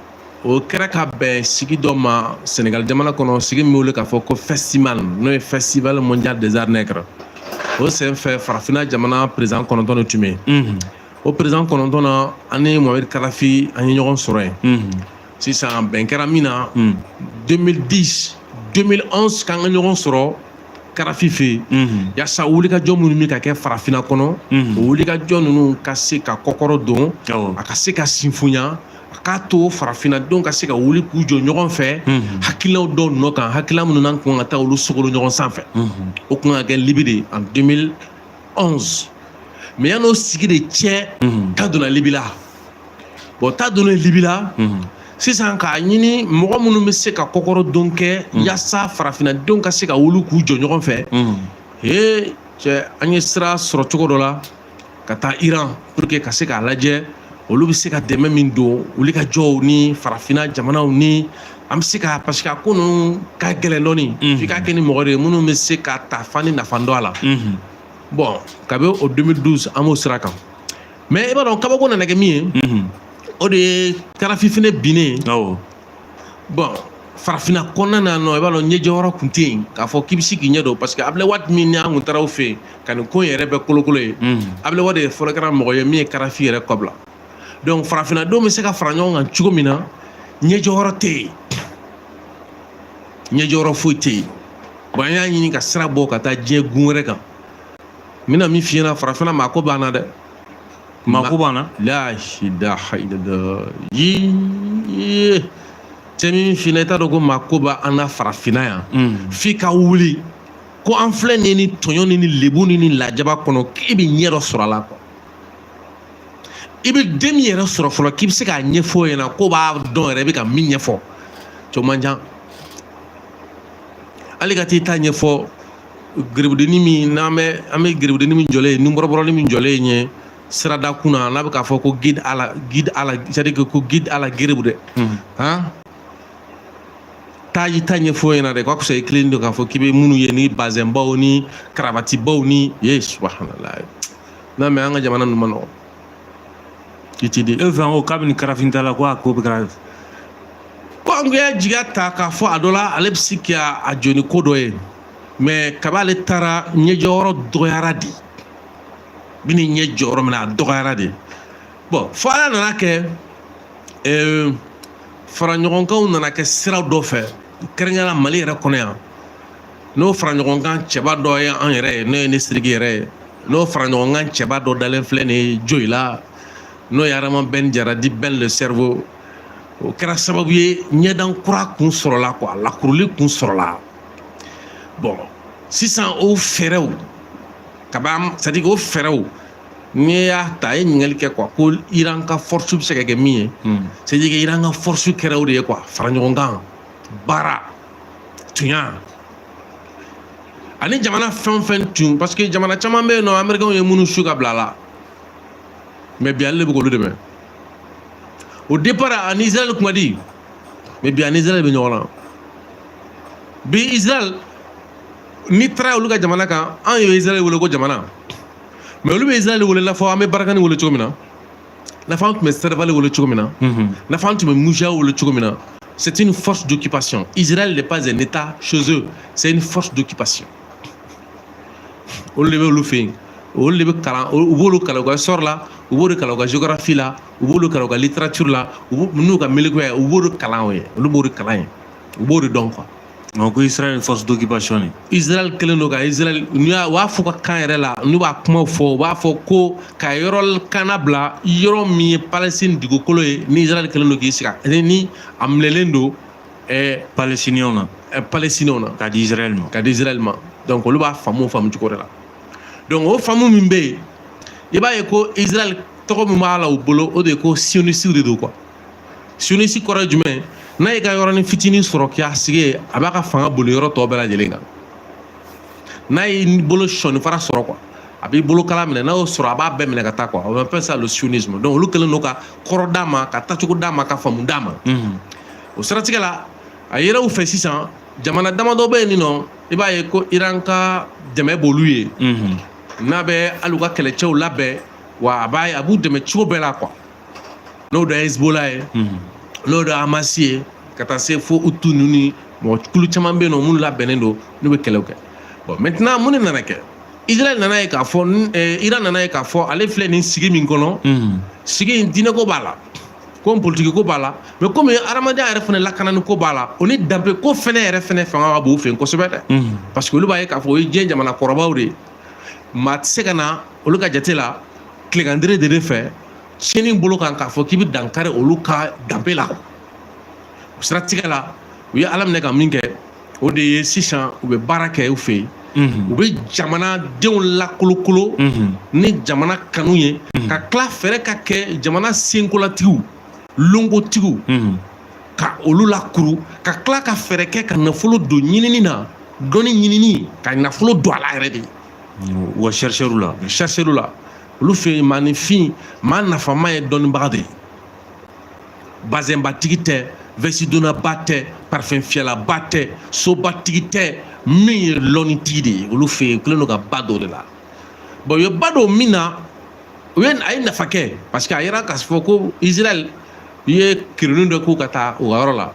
o kɛra ka bɛn sigi dɔ ma Sénégal jamana kɔnɔ, sigi min bɛ wele k'a fɔ ko festival, n'o ye Festival mondial des arts nègres. O sen fɛ, farafinna jamana président 9 de tun bɛ yen. O président 9 na, an ni Mohamed Karafi, an ye ɲɔgɔn sɔrɔ yen. Sisan, bɛn kɛra min na 2010, 2011, k'an ka ɲɔgɔn sɔrɔ Karafi fɛ yen, yaasa wulikajɔ minnu bɛ ka kɛ farafinna kɔnɔ, o wulikajɔ ninnu ka se ka kɔkɔrɔ don, a ka se ka sinfunya, a k'a to farafinnadenw ka se ka wuli k'u jɔ ɲɔgɔn fɛ hakilinaw dɔw nɔ kan, hakilina minnu n'an kun ka taa olu sogolo ɲɔgɔn sanfɛ. O kun ka kɛ Libi de en 2011. Mais yan'o sigi de cɛ, ta donna Libi la. Bon, ta donna Libi la sisan, k'a ɲini mɔgɔ minnu bɛ se ka kɔkɔrɔ don kɛ yaasa farafinnadenw ka se ka wuli k'u jɔ ɲɔgɔn fɛ. Ee cɛ, an ye sira sɔrɔ cogo dɔ la ka taa Iran pour que ka se k'a lajɛ olu bɛ se ka dɛmɛ min don wuli ka jɔw ni farafinna jamanaw ni an bɛ se ka, parce que a ko ninnu ka gɛlɛn dɔɔni, f'i k'a kɛ ni mɔgɔ de ye minnu bɛ se ka ta fa ni nafa dɔn a la. Bon, kabi o 2012, an b'o sira kan. Mais i b'a dɔn, kabako nana kɛ min ye, o de ye Karafi fɛnɛ binnen. Bon, farafinna kɔnɔna na nɔ, i b'a dɔn, ɲɛjɔyɔrɔ kun tɛ yen k'a fɔ k'i bɛ se k'i ɲɛ don, parce que Ablaye Wade min ni an kun taara o fɛ yen ka nin ko in yɛrɛ bɛɛ kolokolo ye, Ablaye Wade de fɔlɔ kɛra mɔgɔ ye min ye Karafi yɛrɛ kɔbila. Donc farafinnadenw bɛ se ka fara ɲɔgɔn kan cogo min na, ɲɛjɔyɔrɔ tɛ yen, ɲɛjɔyɔrɔ foyi tɛ yen. Bon, an y'a ɲini ka sira bɔ ka taa diɲɛ gun wɛrɛ kan. N bɛna min f'i ɲɛna, farafinna maako b'an na dɛ. Mako b'an na. La ilaha illallah. Yii cɛ, min f'i ɲɛna, i t'a dɔn ko maako b'an na farafinna yan. F'i ka wuli ko an filɛ nin ye ni tɔɲɔ ni lebu ni lajaba kɔnɔ, k'e bɛ ɲɛ dɔ sɔrɔ a la quoi. I bɛ den min yɛrɛ sɔrɔ fɔlɔ k'i bɛ se k'a ɲɛfɔ o ɲɛna k'o b'a dɔn yɛrɛ, i bɛ ka min ɲɛfɔ, cɛw man ca. Hali ka t'i ta ɲɛfɔ gerebudennin min n'an bɛ, an bɛ gerebudennin min jɔlen ye, nunbɔrɔbɔrɔnin min jɔlen ye sirada kunna, n'a bɛ k'a fɔ ko guide à la, guide à la, c'est à dire que ko guide à la gerebu dɛ. Han, taa i ta ɲɛfɔ o ɲɛna dɛ, k'a fisa i kelen don k'a fɔ k'i bɛ minnu ye ni bazɛnbaw ni karabatibaw ni ye. Subhanallah. Non, mais an ka jamana ninnu ma nɔgɔn, i ti di. E fɛn ko kabini Karafin ta la, ko a ko bɛ kɛra. Ko an y'a jigiya ta k'a fɔ a dɔ la, ale bɛ se ka a jɔ ni ko dɔ ye, mais kabi ale taara, ɲɛjɔyɔrɔ dɔgɔyara de. Bi ni ɲɛ jɔyɔrɔ min na, a dɔgɔyara de. Bon, fo Ala nana kɛ, fara ɲɔgɔnkanw nana kɛ sira dɔ fɛ, kɛrɛnkɛrɛnnenya Mali yɛrɛ kɔnɔ yan. N'o fara ɲɔgɔn kan cɛba dɔ ye an yɛrɛ ye, n'o ye ne Sidiki yɛrɛ ye, n'o fara ɲɔgɔn kan cɛba dɔ dalen filɛ nin ye Joyila. N'o ye Adama Ben Jara dit Ben le cerveau, o kɛra sababu ye ɲɛdan kura kun sɔrɔla quoi, lakuruli kun sɔrɔla. Bon, sisan o fɛɛrɛw kaban, c'est à dire o fɛɛrɛw, n'i y'a ta, a ye ɲininkali kɛ quoi, ko Iran ka force bɛ se ka kɛ min ye, c'est à dire que Iran ka force kɛra o de ye quoi, fara ɲɔgɔn kan, baara, tunya ani jamana fɛn o fɛn tun, parce que jamana caman bɛ yen nɔ, Américains ye minnu su ka bila a la, mais bi ale de bɛ k'olu dɛmɛ. Au départ, ani Israël kun ka di, mais bi ani Israël bɛ ɲɔgɔn na. Bi Israël, n'i taara olu ka jamana kan, an ye Israël wele ko jamana, mais olu bɛ Israël wele n'a fɔ an bɛ Barkhane wele cogo min na, n'a fɔ an tun bɛ Serval wele cogo min na, n'a fɔ an tun bɛ Mujao wele cogo min na. C'est une force d'occupation. Israël n'est pas un État chez eux, c'est une force d'occupation. Olu de bɛ olu fɛ yen, olu de bɛ kalan, u b'olu kalan u ka histoire la, u b'olu kalan u ka géographie la, u b'olu kalan u ka littérature la, u b'u n'u ka melekuya, u b'o de kalan o ye, olu b'o de kalan yen, u b'o de dɔn quoi. Donc ko Israël force d'occupation de. Israël kɛlen don ka Israël, n'u y'a, u b'a fɔ ka kan yɛrɛ la, n'u b'a kumaw fɔ, u b'a fɔ ko ka yɔrɔ kana bila yɔrɔ min ye Palestine dugukolo ye, ni Israël kɛlen don k'i sigi, ni a minɛlen don Palestiniens na. Palestiniens na. K'a di Israël ma. Ka di Israël ma. Donc olu b'a faamu o faamu cogo de la. Donc o faamu min bɛ yen, i b'a ye ko Israël tɔgɔ min b'a la u bolo, o de ye ko sioniste de don quoi. Sioniste kɔrɔ ye jumɛn ye? N'a y'i ka yɔrɔnin fitinin sɔrɔ k'a sigi yen, a b'a ka fanga boli yɔrɔ tɔ bɛɛ lajɛlen kan. N'a y'i bolo sɔnni fara sɔrɔ quoi, a b'i bolo kala minɛ, n'a y'o sɔrɔ, a b'a bɛɛ minɛ ka taa quoi. On appelle ça le sionisme. Donc olu kɛlen don ka kɔrɔ d'a ma, ka taacogo d'a ma, ka faamu d'a ma. O siratigɛ la, a yɛrɛw fɛ sisan, jamana damadɔ bɛ yen nɔ, i b'a ye ko Iran ka dɛmɛ b'olu ye, n'a bɛ hali u ka kɛlɛcɛw labɛn wa, a b'a a b'u dɛmɛ cogo bɛɛ la quoi, n'o dɔ ye Hezbollah ye, n'o dɔ ye Hamas ye, ka taa se fo Hutu ninnu ni mɔgɔ kulu caman bɛ yen nɔ minnu labɛnnen don, n'u bɛ kɛlɛw kɛ. Bon, maintenant, mun de nana kɛ? Israël nana ye k'a fɔ, Iran nana ye k'a fɔ ale filɛ nin sigi min kɔnɔ, sigi in diinɛko b'a la, ko politiki ko b'a la, mais komi adamadenya yɛrɛ fana lakanani ko b'a la, o ni danbe ko fɛnɛ yɛrɛ fɛnɛ fanga ka bon u fɛ yen kosɛbɛ dɛ, parce que olu b'a ye k'a fɔ o ye diɲɛ jamana kɔrɔbaw de ye, maa tɛ se ka na olu ka jate la tilegandere de fɛ tiɲɛni bolo kan k'a fɔ k'i bɛ dankari olu ka danbe la. O siratigɛ la, u ye Ala minɛ ka min kɛ, o de ye sisan u bɛ baara kɛ u fɛ yen, u bɛ jamanadenw lakolokolo ni jamana kanu ye, ka tila fɛɛrɛ ka kɛ jamana senkolatigiw, longotigiw, ka olu lakuru, ka tila ka fɛɛrɛ kɛ ka nafolo don ɲinini na, dɔnni ɲinini, ka nafolo don a la yɛrɛ de. U ka chercheurs la. Chercheurs la. Olu fɛ yen, maaninfin, maa nafama ye dɔnnibaga de ye. Bazɛnbatigi tɛ, vɛsidonnaba tɛ, parfum fiyɛlaba tɛ, sobatigi tɛ, min ye lɔnnitigi de ye. Olu fɛ yen, u kɛlen don ka ba don o de la. Bon, u ye ba don min na, u ye a ye nafa kɛ, parce que a yera k'a fɔ ko Israël ye kirinni dɔ k'u ka taa u ka yɔrɔ la.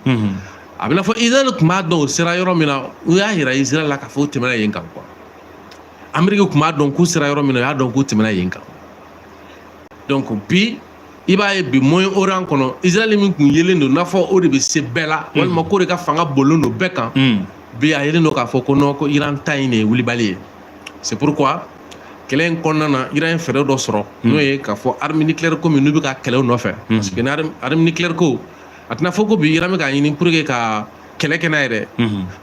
A bɛ n'a fɔ Israël tun b'a dɔn o sera yɔrɔ min na, u y'a yira Israël la k'a fɔ o tɛmɛna yen kan quoi. Amérique tun b'a dɔn k'u sera yɔrɔ min na, u y'a dɔn k'u tɛmɛna yen kan. Donc bi, i b'a ye bi Moyen-Orient kɔnɔ, Israël min kun yelen don n'a fɔ o de bɛ se bɛɛ la, walima k'o de ka fanga bolilen don bɛɛ kan, bi a yelen don k'a fɔ ko non, ko Iran ta in de ye wulibali ye. C'est pourquoi kɛlɛ in kɔnɔna na, Iran ye fɛɛrɛ dɔ sɔrɔ, n'o ye k'a fɔ arme nucléaire ko min n'u bɛ ka kɛlɛw nɔfɛ, parce que ni arme nucléaire ko, a tɛna fɔ ko bi Iran bɛ k'a ɲini pour que ka kɛlɛ kɛ n'a ye dɛ,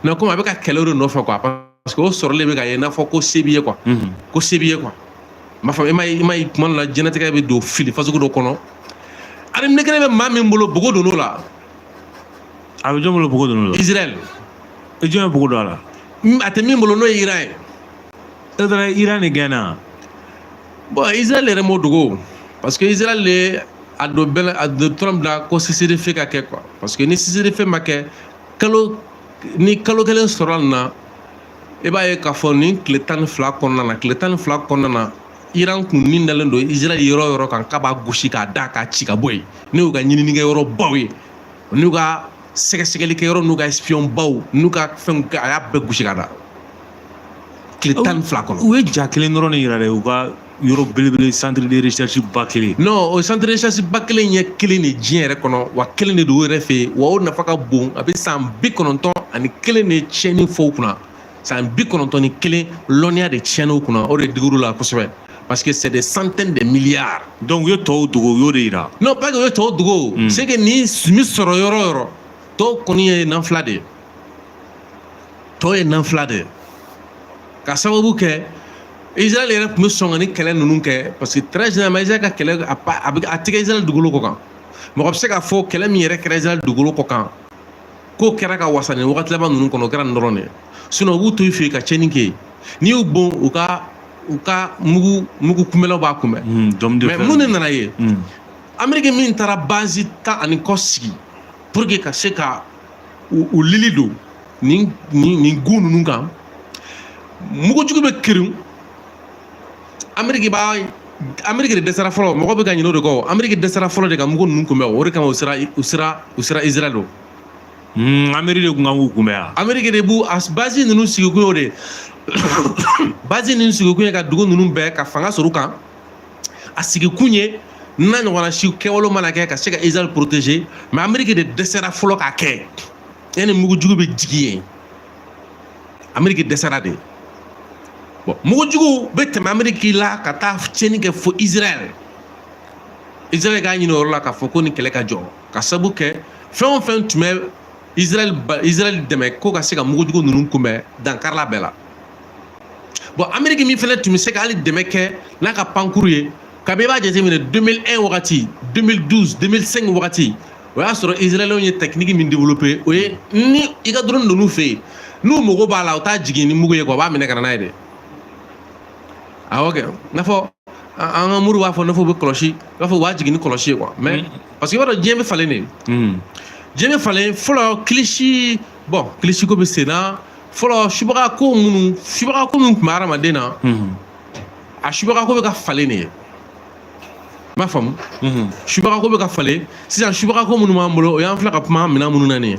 mais komi a bɛ ka kɛlɛw de nɔfɛ quoi, parce que o sɔrɔlen bɛ ka ye i n'a fɔ ko se b'i ye quoi, ko se b'i ye quoi. N b'a fɔ e ma ye tuma dɔ la, diɲɛlatigɛ bɛ don fili fasugu dɔ kɔnɔ. Arme nucléaire bɛ maa min bolo, bogo donn'o la. A bɛ jɔn bolo bogo donn'o la? Israël. E, jɔn ye bogo don a la? A tɛ min bolo, n'o ye Iran ye. E taara Iran de gɛnna. Bon, Israël yɛrɛ m'o dogo, parce que Israël de a don bɛɛ la, a don Trump la ko cessez-le-feu ka kɛ quoi, parce que ni cessez-le-feu ma kɛ, kalo ni kalo kelen sɔrɔ nin na, i b'a ye k'a fɔ nin tile 12 kɔnɔna na, tile 12 kɔnɔna na, Iran kun ni dalen don Israël yɔrɔ o yɔrɔ kan k'a b'a gosi k'a da k'a ci ka bɔ yen, n'u ka ɲininikɛ yɔrɔ baw ye, n'u ka sɛgɛsɛgɛli kɛ yɔrɔ, n'u ka espion baw, n'u ka fɛnw, a y'a bɛɛ gosi ka da tile 12 kɔnɔ. U ye ja kelen dɔrɔn de yira dɛ, u ka yɔrɔ belebele, centre de recherche ba kelen. Non, o centre de recherche ba kelen ye kelen de diɲɛ yɛrɛ kɔnɔ wa, kelen de don o yɛrɛ fɛ yen wa, o nafa ka bon. A bɛ san 91 de tiɲɛni fɔ u kunna, san 91 lɔnniya de tiɲɛn'u kunna, o de digir'u la kosɛbɛ. Parce que c'est des centaines de milliards. Donc u ye tɔw dogo, u y'o de yira. Non, pas que u ye tɔw dogo. C'est que ni min sɔrɔ yɔrɔ o yɔrɔ, tɔw kɔni ye nanfila de ye. Tɔw ye nanfila de ye. Ka sababu kɛ Israël yɛrɛ tun bɛ sɔn ka ni kɛlɛ ninnu kɛ, parce que très généralement Israël ka kɛlɛ a bɛ a tɛ kɛ Israël dugukolo kɔ kan. Mɔgɔ bɛ se k'a fɔ kɛlɛ min yɛrɛ kɛra Israël dugukolo kɔ kan k'o kɛra ka wasa nin wagati laban ninnu kɔnɔ, o kɛra nin dɔrɔn de ye. Sinon u b'u to i fɛ yen ka tiɲɛni kɛ yen. N'i y'u bon, u ka mugu kunbɛlaw b'a kunbɛn. Mais mun de nana ye? Amérique min taara base 10 ani kɔ sigi pour que ka se ka u lili don nin gun ninnu kan, mugujugu bɛ kirin. Amérique b'a, Amérique de dɛsɛra fɔlɔ. Mɔgɔ bɛ ka ɲinɛ o de kɔ. Amérique dɛsɛra fɔlɔ de ka mugu ninnu kunbɛn. O de kama u sera Israël don. Amérique de kun kan k'u kunbɛn yan. Amérique de b'u a base ninnu sigi kun y'o de ye. Base ninnu sigi kun ye ka dugu ninnu bɛɛ ka fanga sɔrɔ u kan. A sigi kun ye n'a ɲɔgɔnna si kɛwale mana kɛ, ka se ka Israël protéger. Mais Amérique de dɛsɛra fɔlɔ k'a kɛ. Yanni mugujugu bɛ jigin yen, Amérique dɛsɛra de. Bon, mugujugu bɛ tɛmɛ Amérique la ka taa tiɲɛni kɛ fo Israël. Israël k'a ɲini o yɔrɔ la k'a fɔ ko ni kɛlɛ ka jɔ, ka sababu kɛ fɛn o fɛn tun bɛ Israël ba Israël dɛmɛ ko ka se ka mugujugu ninnu kunbɛn, dankarila bɛɛ la. Bon, Amérique min fɛnɛ tun bɛ se ka hali dɛmɛ kɛ n'a ka pankuru ye, kabi i b'a jateminɛ 2001 wagati, 2012, 2005 wagati, o y'a sɔrɔ Israéliens ye technique min développé, o ye ni i ka drone ninnu fɛ yen, n'u mago b'a la, u t'a jigin ni mugu ye quoi, u b'a minɛ ka na n'a ye de. Awɔ kɛ, n'a fɔ an ka muru b'a fɔ, n'a fɔ u bɛ kɔlɔsi, i b'a fɔ u b'a jigin ni kɔlɔsi ye quoi. Mais parce que i b'a dɔn diɲɛ bɛ falen de. Diɲɛ bɛ falen. Fɔlɔ kilisi, bon, kilisi ko bɛ sen na. Fɔlɔ subaga ko minnu tun bɛ hadamaden na, a subaga ko bɛ ka falen de ye. I m'a faamu? Subaga ko bɛ ka falen sisan. Subaga ko minnu b'an bolo, o y'an filɛ ka kuma minɛn minnu na nin ye.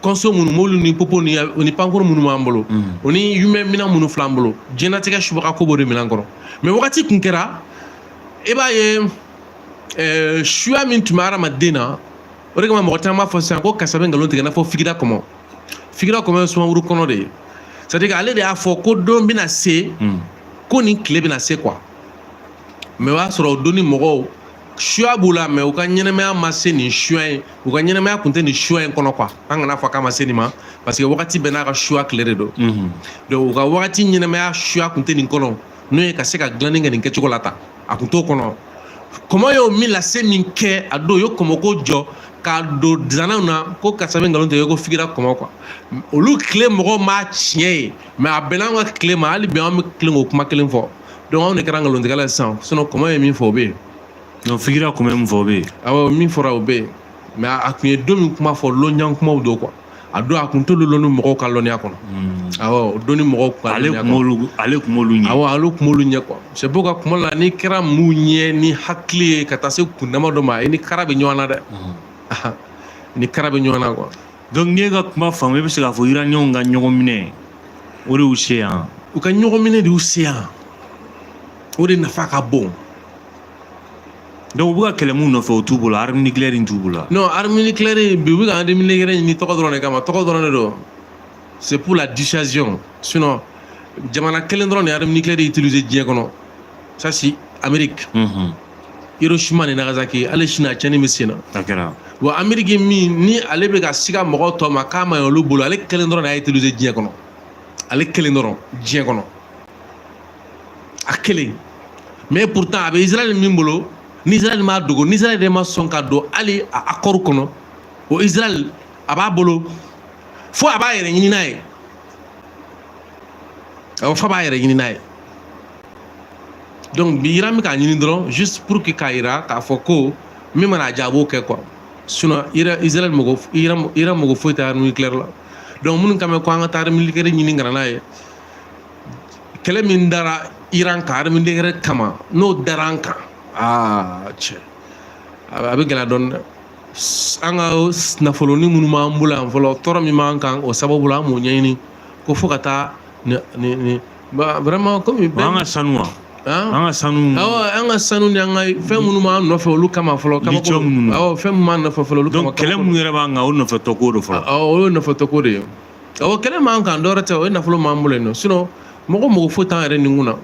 Kɔnso minnu, mobili ni popo ni pankuru minnu b'an bolo, o ni humain minɛn minnu filɛ an bolo, diɲɛlatigɛ subaga ko b'o de minɛn kɔrɔ. Mais wagati kun kɛra, i b'a ye suya min tun bɛ hadamaden na, o de kama mɔgɔ caman b'a fɔ sisan ko karisa bɛ nkalon tigɛ. I n'a fɔ Figira kɔmɔ. Figira kɔmɔ ye sumaworo kɔnɔ de ye. C'est à dire que ale de y'a fɔ ko don bɛna se, ko nin tile bɛna se quoi. Mais o y'a sɔrɔ o don ni mɔgɔw suya b'u la, mais u ka ɲɛnɛmaya ma se nin suya in, u ka ɲɛnɛmaya kun tɛ nin suya in kɔnɔ quoi. An kana fɔ k'a ma se nin ma, parce que wagati bɛɛ n'a ka suya tile de don. Donc u ka wagati ɲɛnɛmaya suya kun tɛ nin kɔnɔ, n'o ye ka se ka dilanni kɛ nin kɛcogo la tan, a kun t'o kɔnɔ. Kɔmɔ y'o min lase min kɛ a don, u ye kɔmɔko jɔ k'a don zanaw na ko karisa bɛ nkalon tigɛ, ko Figira kɔmɔ quoi. Olu tile mɔgɔw m'a tiɲɛ ye, mais a bɛnna an ka tile ma. Hali bi an bɛ tilen k'o kuma kelen fɔ. Donc anw de kɛra nkalontigɛla ye sisan. Sinon kɔmɔ ye min fɔ, o bɛ yen. Donc Figira kɔmɔ ye mun fɔ, o bɛ yen. Awɔ, min fɔra, o bɛ yen. Mais a tun ye don min kuma fɔ, lɔnjan kumaw don quoi. A don a kun t'olu lɔn ni mɔgɔw ka lɔnniya kɔnɔ. Awɔ, o don ni mɔgɔw ka Ale lɔnniya kun kɔnɔ. b'olu, ale kun b'olu ɲɛ. Awɔ, ale kun b'olu ɲɛ quoi. C'est pourquoi kuma la, n'i kɛra mun ɲɛ ni hakili ye ka taa se kundama dɔ ma, i ni kara bɛ ɲɔgɔn na dɛ, i ni kara bɛ ɲɔgɔn na quoi. Donc n'i ye ka kuma faamu, e bɛ se k'a fɔ Iraniyɛnw ka ɲɔgɔn minɛ, o de y'u se yan. U ka ɲɔgɔn minɛ de y'u se yan, o de nafa ka bon. Donc u bɛ ka kɛlɛ mun nɔfɛ, o t'u bolo, arme nucléaire in t'u bolo. Non, arme nucléaire bi, u bɛ ka arme nucléaire ɲini tɔgɔ dɔrɔn de kama, tɔgɔ dɔrɔn de don. C'est pour la dissuasion. Sinon jamana kelen dɔrɔn de ye arme nucléaire utiliser diɲɛ kɔnɔ, ça c'est Amérique. Hiroshima ni Nagasaki, hali sini a tiɲɛni bɛ sen na. A kɛra. Wa Amérique min ni ale bɛ ka siga mɔgɔw tɔ ma k'a ma ɲi olu bolo, ale kelen dɔrɔn de y'a utiliser diɲɛ kɔnɔ. Ale kelen dɔrɔn diɲɛ kɔnɔ, a kelen. Mais pourtant a bɛ Israël min bolo, ni Israël m'a dogo, ni Israël de ma sɔn ka don hali a accord kɔnɔ, o Israël a b'a bolo fo a b'a yɛrɛ ɲini n'a ye. Awɔ, fo a b'a yɛrɛ ɲini n'a ye. Donc bi Iran bɛ k'a ɲini dɔrɔn juste pour que k'a yira k'a fɔ ko min mana a diya, a b'o kɛ quoi. Sinon Iran, Israël mago, Iran mago foyi tɛ arme nucléaire la. Donc minnu kan bɛ ko an ka taa arme nucléaire ɲini ka na n'a ye, kɛlɛ min dara Iran kan arme nucléaire kama, n'o dara an kan, aa cɛ, a bɛ gɛlɛya dɔɔnin dɛ. An ka nafoloni minnu b'an bolo yan fɔlɔ, tɔɔrɔ min b'an kan o sababu la, an m'o ɲɛɲini ko fo ka taa ni vraiment komi An ka sanu wa? Han? An ka sanu. Awɔ, an ka sanu ni an ka fɛn minnu b'an nɔfɛ, olu kama fɔlɔ, kabako. Lithium ninnu. Awɔ, fɛn min b'an nɔfɛ fɔlɔ, olu kama. Donc kɛlɛ mun yɛrɛ b'an kan, o nɔfɛ tɔ ko do fɔlɔ. Awɔ, o ye nɔfɛtɔ ko de ye. Awɔ, kɛlɛ m'an kan dɔwɛrɛ tɛ, o ye nafolo m'an bolo yen nɔ. Sinon mɔgɔ mɔgɔ foyi t'an yɛrɛ nin kun na.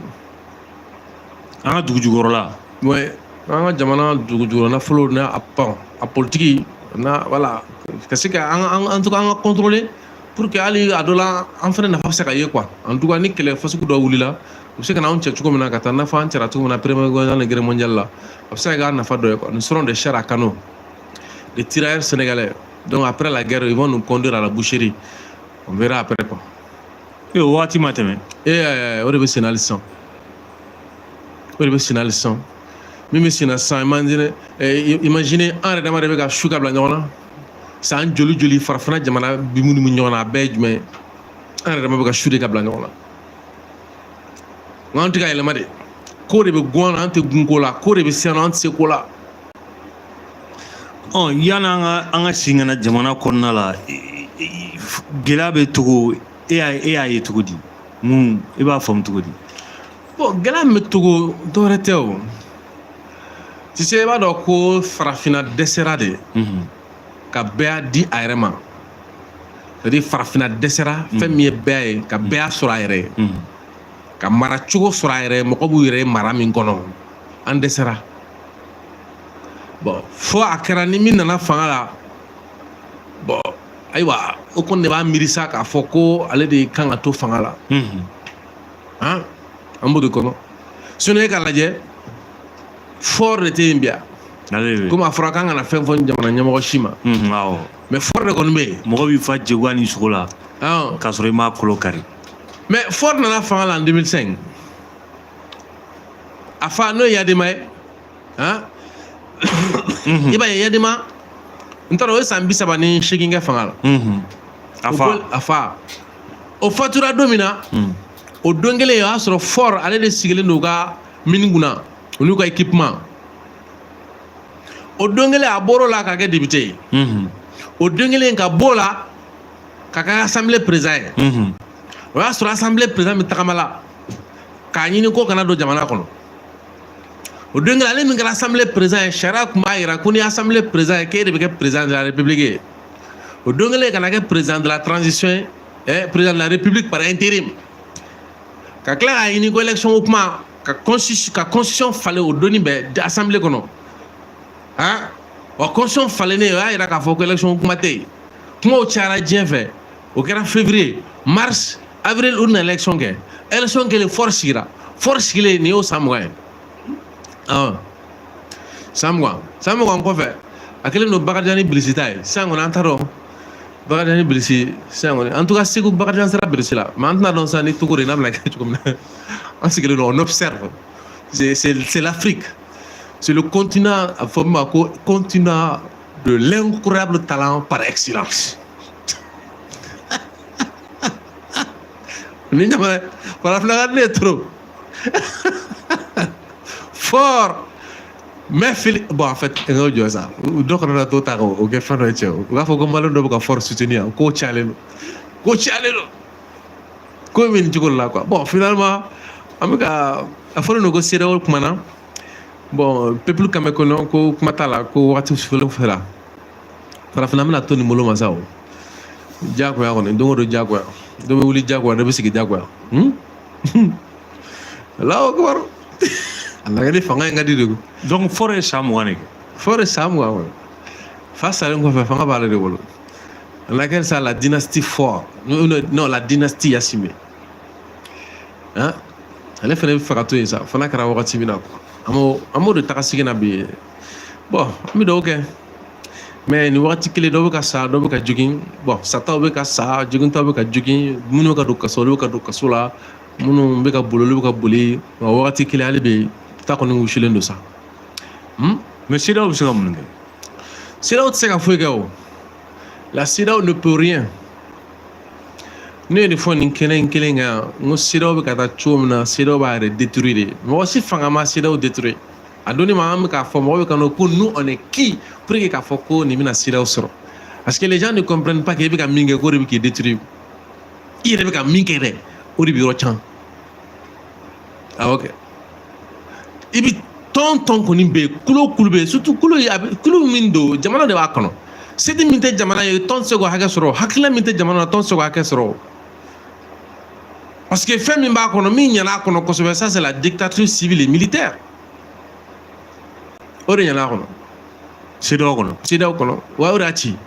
An ka dugu jukɔrɔla. Ouais, an ka jamana dugu jukɔrɔ nafolo n'a a pan a politique n'a, voilà, ka se ka an en tout cas an ka contrôler pour que hali a dɔ la an fana nafa bɛ se ka ye quoi. En tout cas ni kɛlɛ fasugu dɔ wulila, u bɛ se ka n'anw cɛ cogo min na ka taa n'a fɔ an cɛra cogo min na Première Guerre mondiale ni guerre mondiale la, a bɛ se ka kɛ an nafa dɔ ye quoi. Nous serons des chairs à canon des tirailleurs sénégalais. Donc après la guerre, ils vont nous conduire à la boucherie, on verra après quoi. E o waati ma tɛmɛ. E o de bɛ sen na hali sisan, o de bɛ sen na hali sisan. Min bɛ sen na sisan, imagine, imagine, an yɛrɛ dama de bɛ ka su ka bila ɲɔgɔn na san joli joli. Farafinna jamana bi minnu bɛ ɲɔgɔn na, a bɛɛ ye jumɛn ye? An yɛrɛ dama bɛ ka su de ka bila ɲɔgɔn na, nka an tɛ ka yɛlɛma de. Ko de bɛ gun an na, an tɛ gun ko la. Ko de bɛ se an na, an tɛ se ko la. Ɔ, yanni an ka segin ka na jamana kɔnɔna la, gɛlɛya bɛ Togo, e y'a ye cogo di? Mun i b'a faamu cogo di? Bon, gɛlɛya min bɛ Togo, dɔwɛrɛ tɛ o. Tu sais, i b'a dɔn ko farafinna dɛsɛra de ka bɛɛ di a yɛrɛ ma. C'est à dire farafinna dɛsɛra fɛn min ye bɛɛ ye, ka bɛɛ sɔrɔ a yɛrɛ ye, ka mara cogo sɔrɔ a yɛrɛ ye, mɔgɔ b'u yɛrɛ ye mara min kɔnɔ. An dɛsɛra. Bon, fo a kɛra ni min nana fanga la, bon, ayiwa, o kɔni de b'a miiri sa k'a fɔ ko ale de kan ka to fanga la. Han, an b'o de kɔnɔ. Sinon e k'a lajɛ, Faure de tɛ yen bi yan. Komi a fɔra k'an kana fɛn fɔ jamana ɲɛmɔgɔ si ma. Awɔ. Mais Faure de kɔni bɛ yen. Mɔgɔ b'i fa jeguwa ni sogo la k'a sɔrɔ i m'a kolo kari. Mais Faure nana fanga la en 2005. A fa n'o ye Eyadema ye, han, i b'a ye Eyadema, n t'a dɔn, o ye san 38 kɛ fanga la. A fa. A fa, o fatura don min na, o don kelen o y'a sɔrɔ Faure ale de sigilen don u ka mine kunna, u n'u ka équipement. O don kelen a bɔr'o la ka kɛ député ye. O don kelen ka b'o la ka kɛ assemblée président ye. O y'a sɔrɔ assemblée président bɛ tagama la k'a ɲini ko kana don jamana kɔnɔ. O don kelen, ale min kɛra assemblée président ye, sariya tun b'a jira ko ni assemblée président ye, k'e de bɛ kɛ président de la République ye. O don kelen ka na kɛ président de la transition ye, président de la République par intérim, ka tila k'a ɲini ko élection ko kuma, ka constitution falen o donni bɛɛ assemblée kɔnɔ. Han, wa constitution falennen, o y'a yira k'a fɔ ko élection kuma tɛ yen. Kumaw cayara diɲɛ fɛ. O kɛra février, mars, avril, u nana élection kɛ. Élection kɛlen, Faure sigira. Faure sigilen, nin y'o san 20 ye. San 20, san 20 kɔfɛ, a kɛlen don Bakarijan ni Bilisi ta ye. Sisan kɔni, an t'a dɔn Bakarijan ni Bilisi sisan kɔni. En tout cas Segu, Bakarijan sera Bilisi la, mais an tɛna dɔn sisan ni Togo de n'a bɛna kɛ cogo min na. An sigilen don, on observe. C'est l'Afrique, c'est le continent, a fɔ min ma ko continent de l'incroyable talent par excellence. Ni jamana farafinna ka di ne ye trop fort. Mais fili, bon, en fait, n ka jɔ sa, dɔ kana na t'o ta k'o kɛ fɛn dɔ ye. Cɛ, u b'a fɔ ko maliyɛn dɔ bɛ ka Faure soutenir yan, k'o cayalen don, ko cayalen don, ko bɛ nin cogo de la quoi. Bon, finalement, an bɛ ka a fɔlen don ko CEDEAO kumana. Bon, peuple kan bɛ kɔnɔ ko kuma t'a la, ko wagati fɔlɔ fɛra. Farafinna bɛna to nin bolo ma sa, o diyagoya kɔni, don o don diyagoya, dɔ bɛ wuli diyagoya, dɔ bɛ sigi diyagoya. Allahu akbar, a lagɛ ni fanga in ka di de ko. Donc Faure ye san 20 de kɛ. Faure ye san 20 kɔni. Fa salen kɔfɛ, fanga b'ale de bolo. On appelle ça la dynastie Faure, non, non, la dynastie Gnassingbé. Hein, ale fana bɛ fɛ ka to yen sa. Fana kɛra wagati min na quoi, an b'o de taga sigi na bi. Bon, an bɛ dugawu kɛ, mais nin wagati kelen, dɔ bɛ ka sa, dɔ bɛ ka jogin. Bon, sataw bɛ ka sa, jogintaw bɛ ka jogin, minnu bɛ ka don kaso, olu bɛ ka don kaso la, minnu bɛ ka boli, olu bɛ ka boli. Nka wagati kelen, hali bi ta kɔni wusilen don sa. Mais CEDEAO bɛ se ka mun kɛ? CEDEAO tɛ se ka foyi kɛ o. La CEDEAO ne peut rien. Ne ye nin fɔ nin kɛnɛ in kelen kan yan, n ko CEDEAO bɛ ka taa cogo min na, CEDEAO b'a yɛrɛ détruire de. Mɔgɔ si fanga ma CEDEAO détruire. A donni ma, an bɛ k'a fɔ, mɔgɔ bɛ ka ko nous, on est qui pour que k'a fɔ ko nin bɛna CEDEAO sɔrɔ? Parce que les gens ne comprennent pas que e bɛ ka min kɛ, k'o de bɛ k'i détruire. I yɛrɛ bɛ ka min kɛ dɛ, o de bɛ yɔrɔ can. Awɔ kɛ, i bɛ tɔn tɔn kɔni bɛ yen, kulo kulu bɛ yen, surtout kulo ye, a bɛ kulo min don, jamana de b'a kɔnɔ. Seti min tɛ jamana ye, tɔn tɛ se k'o hakɛ sɔrɔ. Hakilina min tɛ jamana na, tɔn tɛ se k'o hakɛ sɔrɔ. Parce que Parce que fɛn min b'a kɔnɔ, min ɲɛna a kɔnɔ kosɛbɛ, ça c'est la dictature civile et militaire. O de ɲɛna a kɔnɔ. CEDEAO kɔnɔ. CEDEAO kɔnɔ wa, o de y'a ci.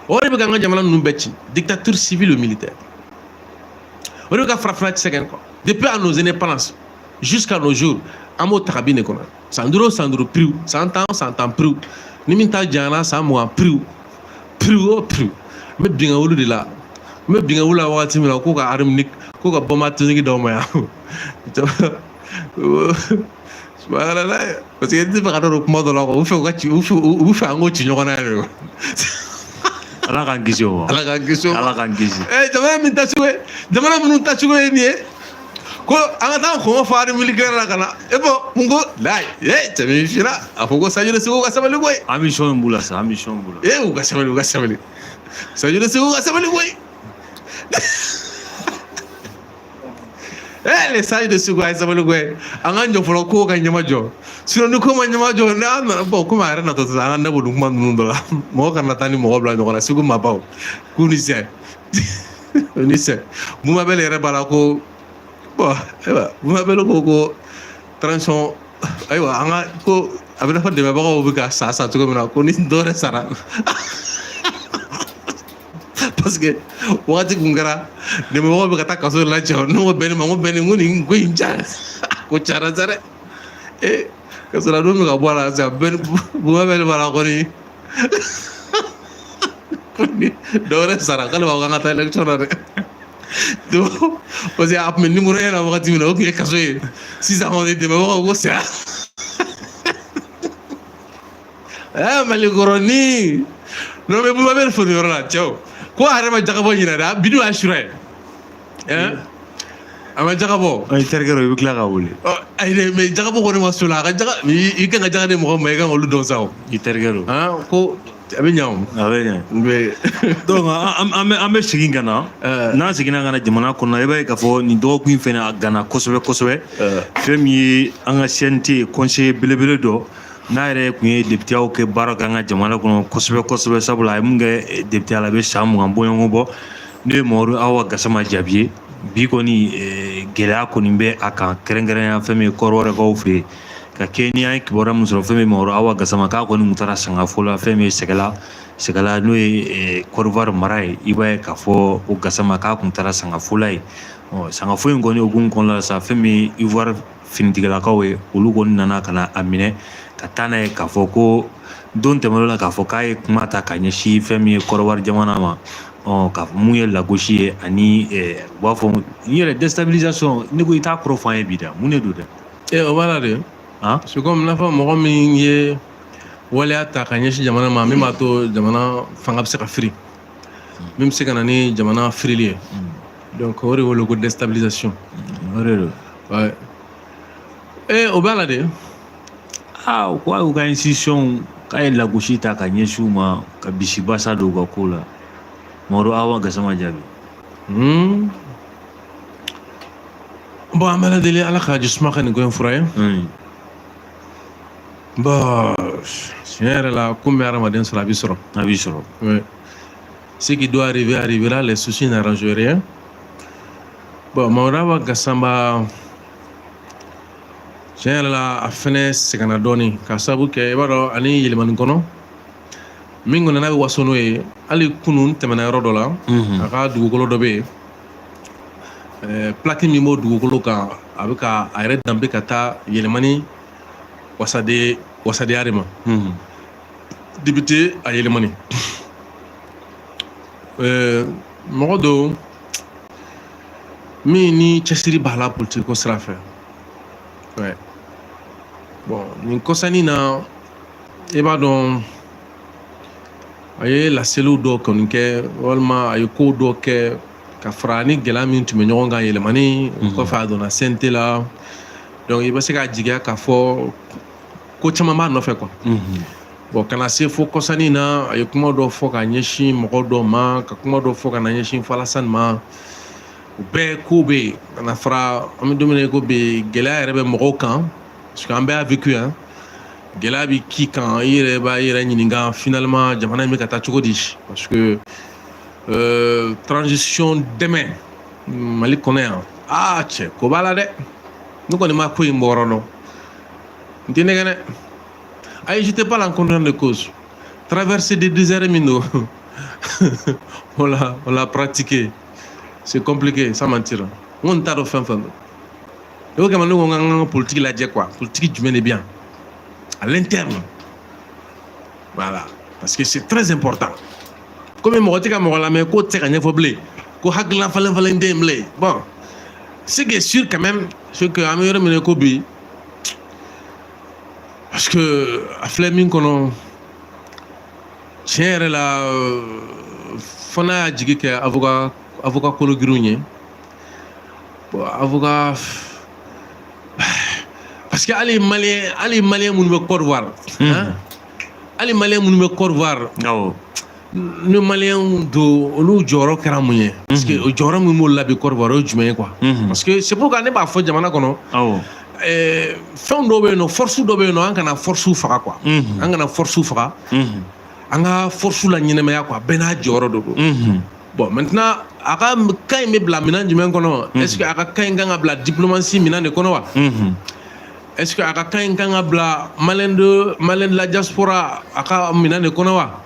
O de bɛ k'an ka jamana ninnu bɛɛ ci, dictature civile et militaire. O de bɛ ka farafinna sɛgɛn quoi. Depuis à nos indépendances jusqu'à nos jours, an b'o ta ka bin de kɔnɔ. San 5 o san 5 prix, san 10 san 10 prix, ni min ta janyana san 20 prix, prix o prix. N bɛ binga olu de la, n bɛ binga olu la wagati min na k'u ka arme ni k'u ka bombe atomique d'aw ma yan. Subhanallah, parce que n tɛ fɛ ka don kuma dɔ la quoi. U fɛ u ka ci, u fɛ u fɛ an k'o ci ɲɔgɔn na yɛrɛ. Ala k'an kisi o ma. Ala k'an kisi o ma. Ala k'an kisi. Jamana min tacogo ye, jamana minnu tacogo ye nin ye, ko an ka taa kɔngɔ fa ni militaire la ka na e bɔ mun ko layi cɛ min fira a fɔ ko Sadio Segu ka sabali koyi. Ambition b'u la sa, ambition b'u la. U ka sabali, u ka sabali, Sadio Segu ka sabali koyi. Les sages de Segu a ye sabali koyi. An k'an jɔ fɔlɔ, kow ka ɲɛmajɔ, sinon ni ko ma ɲɛmajɔ, n'an nana bɔn komi a yɛrɛ natɔ sisan, an ka da bɔ nin kuma ninnu dɔ la. Mɔgɔ kana taa ni mɔgɔ bila ɲɔgɔn na. Segu maabaw k'u ni sɛ, u ni sɛ. Bumabel yɛrɛ b'a la ko bon, ayiwa, Bumabel ko transition, ayiwa, an ka ko a bɛ n'a fɔ dɛmɛbagaw bɛ ka sa sa cogo min na, ko ni dɔ wɛrɛ sara, parce que wagati kun kɛra dɛmɛbagaw bɛ ka taa kaso la. Cɛw, ne ko bɛn ma, n ko bɛn, n ko nin ko in ca, ko cayara sa dɛ. Kasoladon bɛ ka bɔ a la sisan. Bɛn, Bumabel b'a la kɔni, ko ni dɔ wɛrɛ sara, k'ale b'a fɔ k'an ka taa élection na dɛ. Donc parce que a tun bɛ numéro 1 na wagati min na, o tun ye kaso ye. Sisan kɔni dɛmɛbagaw ko saya. Mali kɔrɔnin non, mais Bumabel fo nin yɔrɔ la. Cɛw ko a yɛrɛ ma jagabɔ ɲinɛ dɛ, bi dun y'a sura ye, a ma jagabɔ. I terikɛ dɔ, i bɛ tila ka wele. Ayi dɛ, mais jagabɔ kɔni ma so la. A ka jaga, i kan ka jaga di mɔgɔ ma, i kan k'olu dɔn sa o. I terikɛ don. Ko a bɛ ɲa o. A bɛ ɲa. Donc an bɛ segin ka na. N'an seginna ka na jamana kɔnɔ, i b'a ye k'a fɔ nin dɔgɔkun in fɛnɛ a gana kosɛbɛ kosɛbɛ. Fɛn min ye an ka CNT conseiller belebele dɔ, n'a yɛrɛ tun ye députéyaw kɛ, baara kɛ an ka jamana kɔnɔ kosɛbɛ kosɛbɛ, sabula a ye mun kɛ député la, a bɛ san 20 bɔɲɔgɔn bɔ, n'o ye Mamadu Awa Gasama Jabi ye. Bi kɔni gɛlɛya kɔni bɛ a kan, kɛrɛnkɛrɛnnenya fɛn min ye Kɔrɔwɛrɛkaw fɛ yen, ka kɛ ni an ye kibaruya min sɔrɔ, fɛn min Mamadu Awa Gasama k'a kɔni tun taara sangafo la, fɛn min ye Sɛgɛla, n'o ye Kɔdiwari mara ye. I b'a ye k'a fɔ o Gasama k'a tun taara sangafo la yen. Sangafo in kɔni hukumu kɔnɔna la sa, fɛn min ye Ivoire finitigilakaw ye, olu kɔni nana ka na a minɛ ka taa n'a ye, k'a fɔ ko don tɛmɛnen la, k'a fɔ k'a ye kuma ta ka ɲɛsin fɛn min ye Kɔdiwari jamana ma, k'a fɔ mun ye lagosi ye, ani u b'a fɔ n yɛrɛ déstabilisation. Ne ko i t'a kɔrɔ fɔ an ye bi dɛ, mun de don dɛ? O b'a la de. C'est comme n'a fɔ mɔgɔ min ye waleya ta ka ɲɛsin jamana ma, min b'a to jamana fanga bɛ se ka firi, min bɛ se ka na ni jamana firili ye. Donc o de wele ko déstabilisation. O de don. Ouais. O b'a la de. Ko a y'u ka institution, k'a ye lagosi ta ka ɲɛsin u ma, ka bisibasa don u ka ko la. Mamadu Awa Gasama Jabi. Bon, an bɛ Ala deli, Ala ka jisuma ka nin ko in fura ye. Bon, tiɲɛ yɛrɛ la, ko min bɛ hadamaden sɔrɔ, a b'i sɔrɔ. A b'i sɔrɔ. Oui. Ce qui doit arriver arrivera, les soucis n'arrangent rien. Bon, Mamadu Awa Gasama, tiɲɛ yɛrɛ la, a fɛnɛ sɛgɛnna dɔɔni, k'a sababu kɛ i b'a dɔn ani yɛlɛmani kɔnɔ min kɔni n'a bɛ waso n'o ye. Hali kunun n tɛmɛna yɔrɔ dɔ la, a ka dugukolo dɔ bɛ yen, plaque min b'o dugukolo kan, a bɛ ka a yɛrɛ danbe ka taa yɛlɛmani wasadenya de ma. Député a yɛlɛmani, mɔgɔ don min ni cɛsiri b'a la politique ko sira fɛ. Ouais. Bon, nin kɔsannin na, i b'a dɔn a ye laseliw dɔw kɔni kɛ, walima a ye kow dɔw kɛ ka fara ni gɛlɛya min tun bɛ ɲɔgɔn kan yɛlɛmani kɔfɛ, a donna CNT la. Donc i bɛ se k'a jigiya k'a fɔ ko caman b'a nɔfɛ quoi. Bon, ka na se fo kɔsannin na, a ye kuma dɔ fɔ ka ɲɛsin mɔgɔ dɔw ma, ka kuma dɔ fɔ ka na ɲɛsin Falasani ma. O bɛɛ ko bɛ yen ka na fara. An bɛ don min na i ko bi, gɛlɛya yɛrɛ bɛ mɔgɔw kan, parce que an bɛɛ y'a vécu yan. Gɛlɛya bɛ k'i kan, i yɛrɛ b'a yɛrɛ ɲininka finalement jamana in bɛ ka taa cogo di, parce que transition dɛmɛ Mali kɔnɔ yan, aa cɛ, ko b'a la dɛ. Ne kɔni ma ko in bɔ yɔrɔ dɔn, n tɛ nɛgɛ dɛ. Ayi, je te parle en connaissance de cause. Traversée des déserts min don, on l'a pratiqué, c'est compliqué, sans mentir. N kɔni t'a dɔn fɛn fɛn don. O kama ne ko n k'an ka politique lajɛ quoi. Politique jumɛn de bɛ yan à l'interne? Voilà, parce que c'est très important. Komi mɔgɔ tɛ ka mɔgɔ lamɛn, k'o tɛ se ka ɲɛfɔ bilen, ko hakilina falen falen tɛ yen bilen. Bon, ce qui est sûr quand même, c'est que an bɛ yɔrɔ min na ko bi, parce que a filɛ min kɔnɔ, tiɲɛ yɛrɛ la, fo n'a y'a jigi kɛ avocat kologirinw ye. Bon, avocat, parce que hali malien minnu bɛ Côte d'Ivoire, hein, hali malien minnu bɛ Côte d'Ivoire, ni malien don, olu jɔyɔrɔ kɛra mun ye? Parce que o jɔyɔrɔ min b'olu la bi Côte d'Ivoire, o ye jumɛn ye quoi? Parce que c'est pourquoi ne b'a fɔ jamana kɔnɔ, fɛn dɔw bɛ yen nɔ, force dɔ bɛ yen nɔ, an kana force faga quoi. An kana force faga, an ka force la ɲɛnɛmaya quoi. Bɛɛ n'a jɔyɔrɔ de don. Bon, maintenant, a ka cas in bɛ bila minɛn jumɛn kɔnɔ? Est ce que a ka cas in kan ka bila diplomatie minɛn de kɔnɔ wa? Est ce que a ka cas in kan ka bila malien de la diaspora a ka minɛn de kɔnɔ wa?